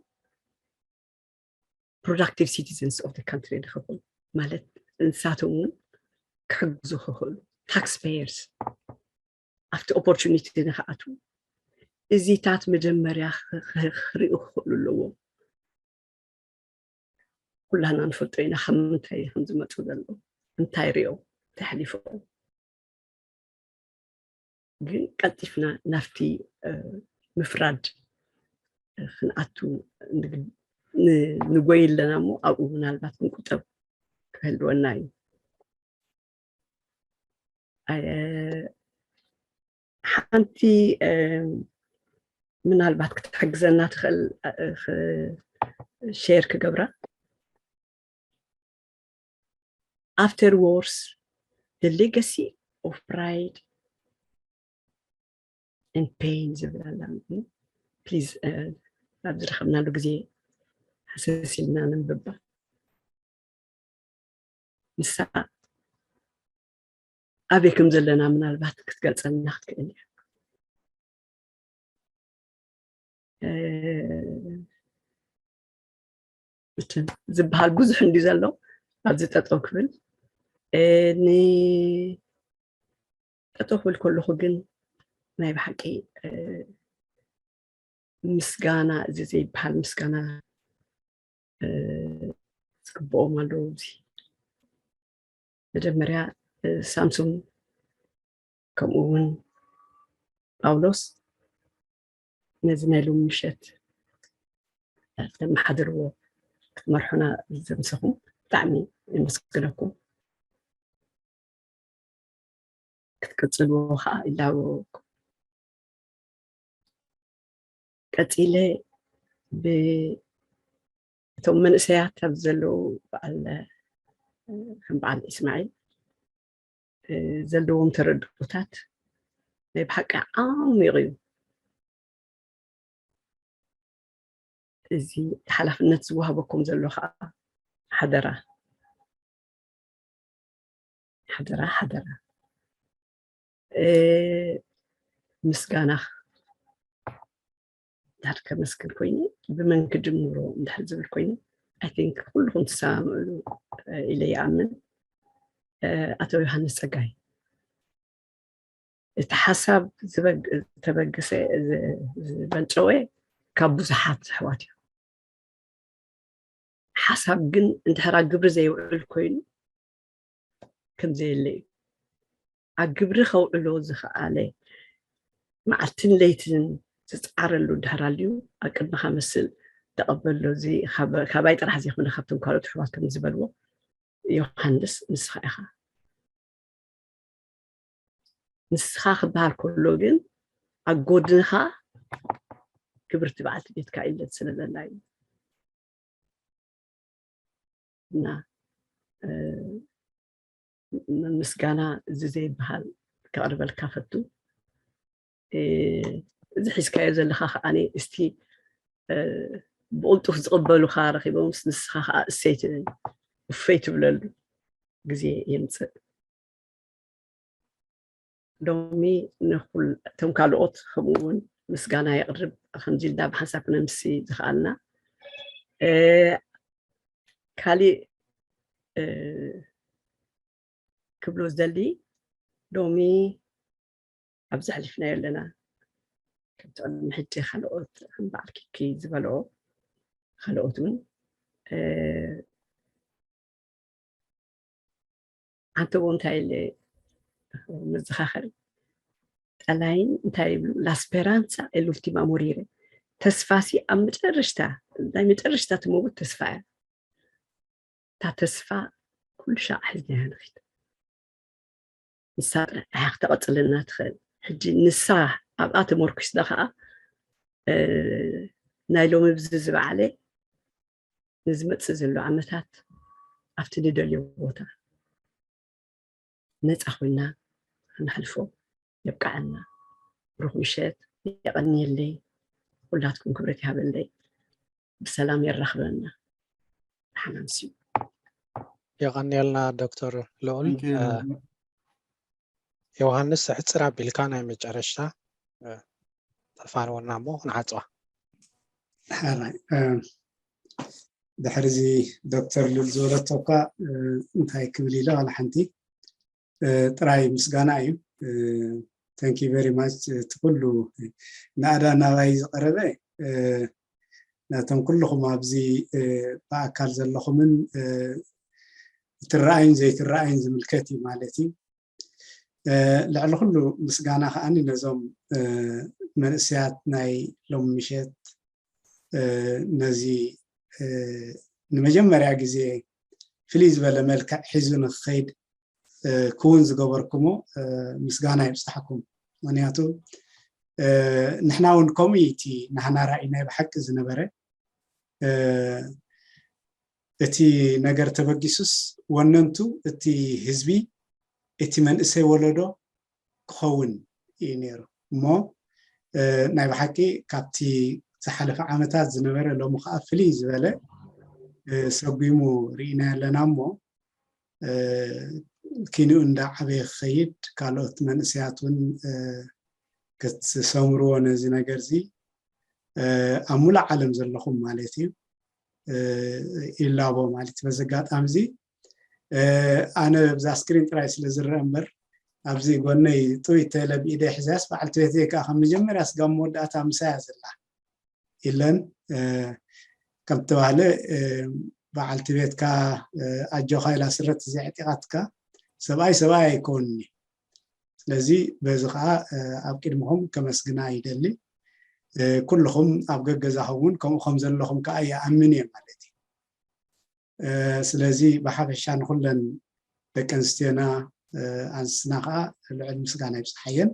productive citizens of the country ንኽኾኑ፣ ማለት ንሳቶም እውን ክሕግዙ ክኽእሉ፣ ታክስ ፔየርስ ኣብቲ ኦፖርቹኒቲ ንኽኣትዉ፣ እዚታት መጀመርያ ክ-፣ ክ-፣ ክርእዩ ክኽእሉ ኣለዎም። ኩላና ንፈልጦ ኢና ካብ ምንታይ ከም ዝመፁ ዘለዉ፣ እንታይ ሪኦም፣ እንታይ ኣሕሊፎም። ግን ቀልጢፍና ናብቲ፣ እ፣ ምፍራድ፣ እ፣ ክንኣቱ ንግ-፣ ን-፣ ንጎይ ኣለና እሞ ኣብኡ ምናልባት ክንቁጠብ ክህልወና እዩ። እ፣ ሓንቲ፣ እ፣ ምናልባት ክትሕግዘና ትኽእል፣ እ፣ ክ-፣ ሼር ክገብራ። After wars, the legacy of pride and pain ዝብል ኣላ። ፕሊዝ፣ እ፣ ኣብ ዝረኸብናሉ ግዜ ሃሰስ ኢልና ነንብባ። ንሳ ኣበይ ከም ዘለና ምናልባት ክትገልጸልና ክትክእል እያ። እ፣ እቲ ዝበሃል ብዙሕ እንዲ ዘሎ ኣብዚ ጠጠው ክብል፣ እ፣ ን-፣ ጠጠው ክብል ከለኹ ግን ናይ ብሓቂ፣ እ፣ ምስጋና፣ እዚ ዘይበሃል ምስጋና፣ እ፣ ዝግብኦም ኣለዉ። እዚ መጀመርያ፣ እ፣ ሳምሶን ከምኡ እውን ጳውሎስ ነዚ ናይ ሎሚ ምሸት ተመሓድርዎ ክትመርሑና ዘምሰኹም ብጣዕሚ የመስግነኩም። ክትቅጽልዎ ከዓ ይላበወኩም። ቀጺለ ብ-፣ እቶም መንእሰያት ኣብ ዘለዉ በዓል፣ ከም በዓል እስማዒል፣ እ፣ ዘለዎም ተረድኦታት ናይ ብሓቂ ዓሚቕ እዩ። እዚ ሓላፍነት ዝወሃበኩም ዘሎ ከዓ ሓደራ፣ ሓደራ፣ ሓደራ፣ እ፣ ምስጋና እንድሕር ከመስግን ኮይነ፣ ብመን ክጅምሮ እንድሕር ዝብል ኮይነ፣ I think ኩልኹም ትሰማምዕሉ፣ እ፣ ኢለ ይኣምን። እ፣ ኣቶ ዮሃንስ ጸጋይ፣ እቲ ሓሳብ ዝበግ-፣ ዝተበገሰ፣ ዝ-፣ ዝበንጨወ ካብ ብዙሓት ኣሕዋት እዩ። ሓሳብ ግን እንድሕር ኣብ ግብሪ ዘይውዕል ኮይኑ ከም ዘየለ እዩ። ኣብ ግብሪ ከውዕሎ ዝኸኣለ፣ መዓልትን ለይትን ዝጸዓረሉ እንድሕር ኣልዩ፣ ኣብ ቅድመኻ መስል ተቐበሎ። እዚ ካብ-፣ ካባይ ጥራሕ ዘይኮነ፣ ካብቶም ካልኦት ኣሕዋት ከም ዝበልዎ፣ ዮሃንስ፣ ንስኻ ኢኻ። ንስኻ ክበሃል ከሎ ግን ኣብ ጎድንኻ ክብርቲ በዓልቲ ቤትካ ኢለት ስለ ዘላ እዩ። እና ምስጋና እዚ ዘይበሃል ከቕርበልካ ፈቱ። እዚ ሒዝካዮ ዘለኻ ከዓኒ እስቲ ብቕልጡፍ ዝቕበሉኻ ረኺቦምስ ንስኻ ከዓ እሰይ ትብል፣ እፈይ ትብለሉ ግዜ የምፅእ። ሎሚ ንኩል እቶም ካልኦት ከምኡ እውን ምስጋና የቕርብ። ከምዚ ኢልና ብሓንሳብ ክነምሲ ዝኸኣልና። ካሊእ ክብሎ ዝደሊ፣ ሎሚ ኣብዚ ኣሕሊፍናዮ ኣለና። ከምቲ ቅድሚ ሕጂ ካልኦት ከም በዓል ኪኪ ዝበልኦ ካልኦት እውን ኣንተቦ እንታይ ኢለ መዘኻኸሪ ጠላይን እንታይ ይብሉ? La speranza è l'ultima a morire። ተስፋሲ ኣብ መጨረሽታ፣ ናይ መጨረሽታ ትመውት ተስፋ እያ። እታ ተስፋ ኩሉ ሻዕ ሒዝናያ ንኺድ። ንሳ ጥራሕ እያ ክተቐፅለና ትኽእል። ሕጂ ንሳ ኣብኣ ተመርኩስና ከዓ ናይ ሎሚ ብዚ ዝበዓለ ንዝመፅእ ዘሎ ዓመታት ኣብቲ ንደልዮ ቦታ ነፃ ኮይና ክነሕልፎ የብቅዓና። ብሩኽ ምሸት፣ የቐንየለይ። ኩላትኩም ክብረት ይሃበለይ። ብሰላም የራኽበና። ደሓን ኣምስዩ። የቐንየልና ዶክተር ልዑል። ዮሃንስ፣ ሕፅር ኣቢልካ ናይ መጨረሽታ ተፋንወና እሞ ክንዓፅዋ። ሓራይ ድሕሪ እዚ ዶክተር ሉል ዝበለቶ እኳ እንታይ ክብል ኢለ ዋላ ሓንቲ ጥራይ ምስጋና እዩ። Thank you very much። እቲ ኩሉ ናእዳ ናባይ ዝቐረበ ነቶም ኩልኹም ኣብዚ ብኣካል ዘለኹምን እትረኣዩን ዘይትረኣዩን ዝምልከት እዩ ማለት እዩ። ልዕሊ ኩሉ ምስጋና ከዓኒ ነዞም መንእሰያት ናይ ሎሚ ምሸት ነዚ ንመጀመርያ ግዜ ፍልይ ዝበለ መልክዕ ሒዙ ንክኸይድ ክውን ዝገበርኩሞ ምስጋና ይብፃሕኩም። ምክንያቱ ንሕና እውን ከምኡ እዩ እቲ ናህና ራእይ ናይ ብሓቂ ዝነበረ። እቲ ነገር ተበጊሱስ ወነንቱ እቲ ህዝቢ፣ እቲ መንእሰይ ወለዶ ክኸውን እዩ ነይሩ። እሞ ናይ ብሓቂ ካብቲ ዝሓለፈ ዓመታት ዝነበረ ሎሚ ከዓ ፍልይ ዝበለ ሰጒሙ ርኢና ኣለና። እሞ ኪንኡ እንዳዓበየ ክኸይድ ካልኦት መንእሰያት እውን ክትሰምርዎ ነዚ ነገር እዚ ኣብ ሙሉእ ዓለም ዘለኹም ማለት እዩ ይላቦ ማለት እዩ። በዚ ኣጋጣሚ እዚ ኣነ ብዛ ስክሪን ጥራይ ስለ ዝረአ እምበር ኣብዚ ጎነይ ጥውይ ተለ ብኢደይ ሕዛያስ በዓልቲ ቤተይ ከዓ ከም መጀመርያ ስጋብ መወዳእታ ምሳያ ዘላ ኢለን ከም ተባህለ በዓልቲ ቤትካ ኣጆኻ ኢላ ስረት እዚኣ ዕጢቓትካ ሰብኣይ ሰብኣይ ኣይከውንኒ። ስለዚ በዚ ከዓ ኣብ ቅድሚኹም ከመስግና ይደሊ። ኩልኹም ኣብ ገገዛኹም እውን ከምኡ ከም ዘለኹም ከዓ ይኣምን እየ ማለት እዩ። ስለዚ ብሓፈሻ ንኩለን ደቂ ኣንስትዮና ኣንስትና ከዓ ልዑል ምስጋና ይብፅሓየን።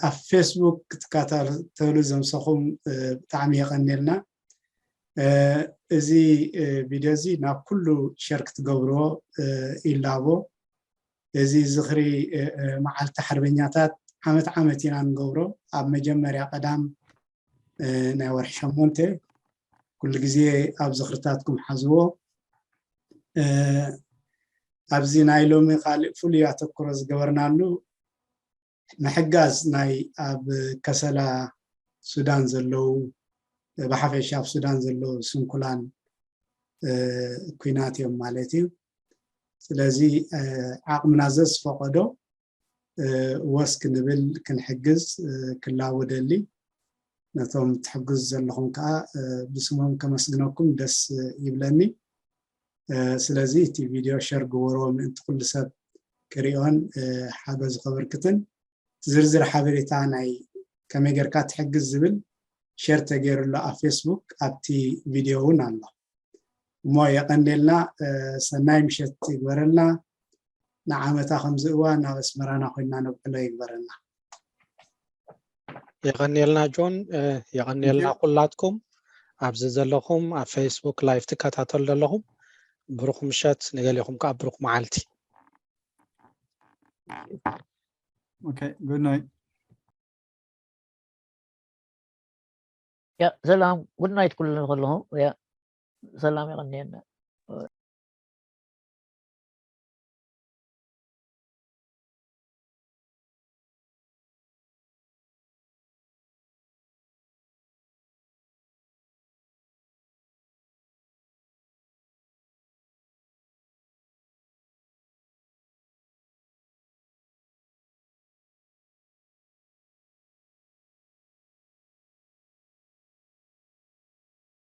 ኣብ ፌስቡክ ክትከታተሉ ዘምሰኹም ብጣዕሚ የቐንየልና። እዚ ቪድዮ እዚ ናብ ኩሉ ሸር ክትገብርዎ ይላቦ። እዚ ዝኽሪ መዓልቲ ሓርበኛታት ዓመት ዓመት ኢና ንገብሮ። ኣብ መጀመርያ ቀዳም ናይ ወርሒ ሸሞንተ ኩሉ ግዜ ኣብ ዝኽርታትኩም ሓዝዎ። ኣብዚ ናይ ሎሚ ካልእ ፍሉይ ኣተኩሮ ዝገበርናሉ ምሕጋዝ ናይ ኣብ ከሰላ ሱዳን ዘለዉ ብሓፈሻ ኣብ ሱዳን ዘለዉ ስንኩላን ኩናት እዮም ማለት እዩ። ስለዚ ዓቕምና ዘዝፈቐዶ ወስ ክንብል ክንሕግዝ ክላወደሊ ነቶም ትሕግዙ ዘለኹም ከዓ ብስሞም ከመስግነኩም ደስ ይብለኒ። ስለዚ እቲ ቪድዮ ሸር ግበርዎ ምእንቲ ኩሉ ሰብ ክሪኦን ሓገዙ ከበርክትን ዝርዝር ሓበሬታ ናይ ከመይ ጌርካ ትሕግዝ ዝብል ሸር ተገይሩሎ ኣብ ፌስቡክ ኣብቲ ቪድዮ እውን ኣሎ። እሞ የቐንዴልና ሰናይ ምሸት ይግበረልና። ንዓመታ ከምዚ እዋን ናብ ኣስመራና ኮይንና ነብዕሎ ይግበረልና። የቐንየልና ጆን፣ የቐንየልና ኩላትኩም ኣብዚ ዘለኹም ኣብ ፌስቡክ ላይቭ ትከታተሉ ዘለኹም። ብሩኽ ምሸት፣ ንገሌኹም ከዓ ብሩኽ መዓልቲ። Okay, good night. ያ ሰላም፣ ጉድ ናይት ኩሉ ከለኹ። ያ ሰላም፣ የቐንየልና።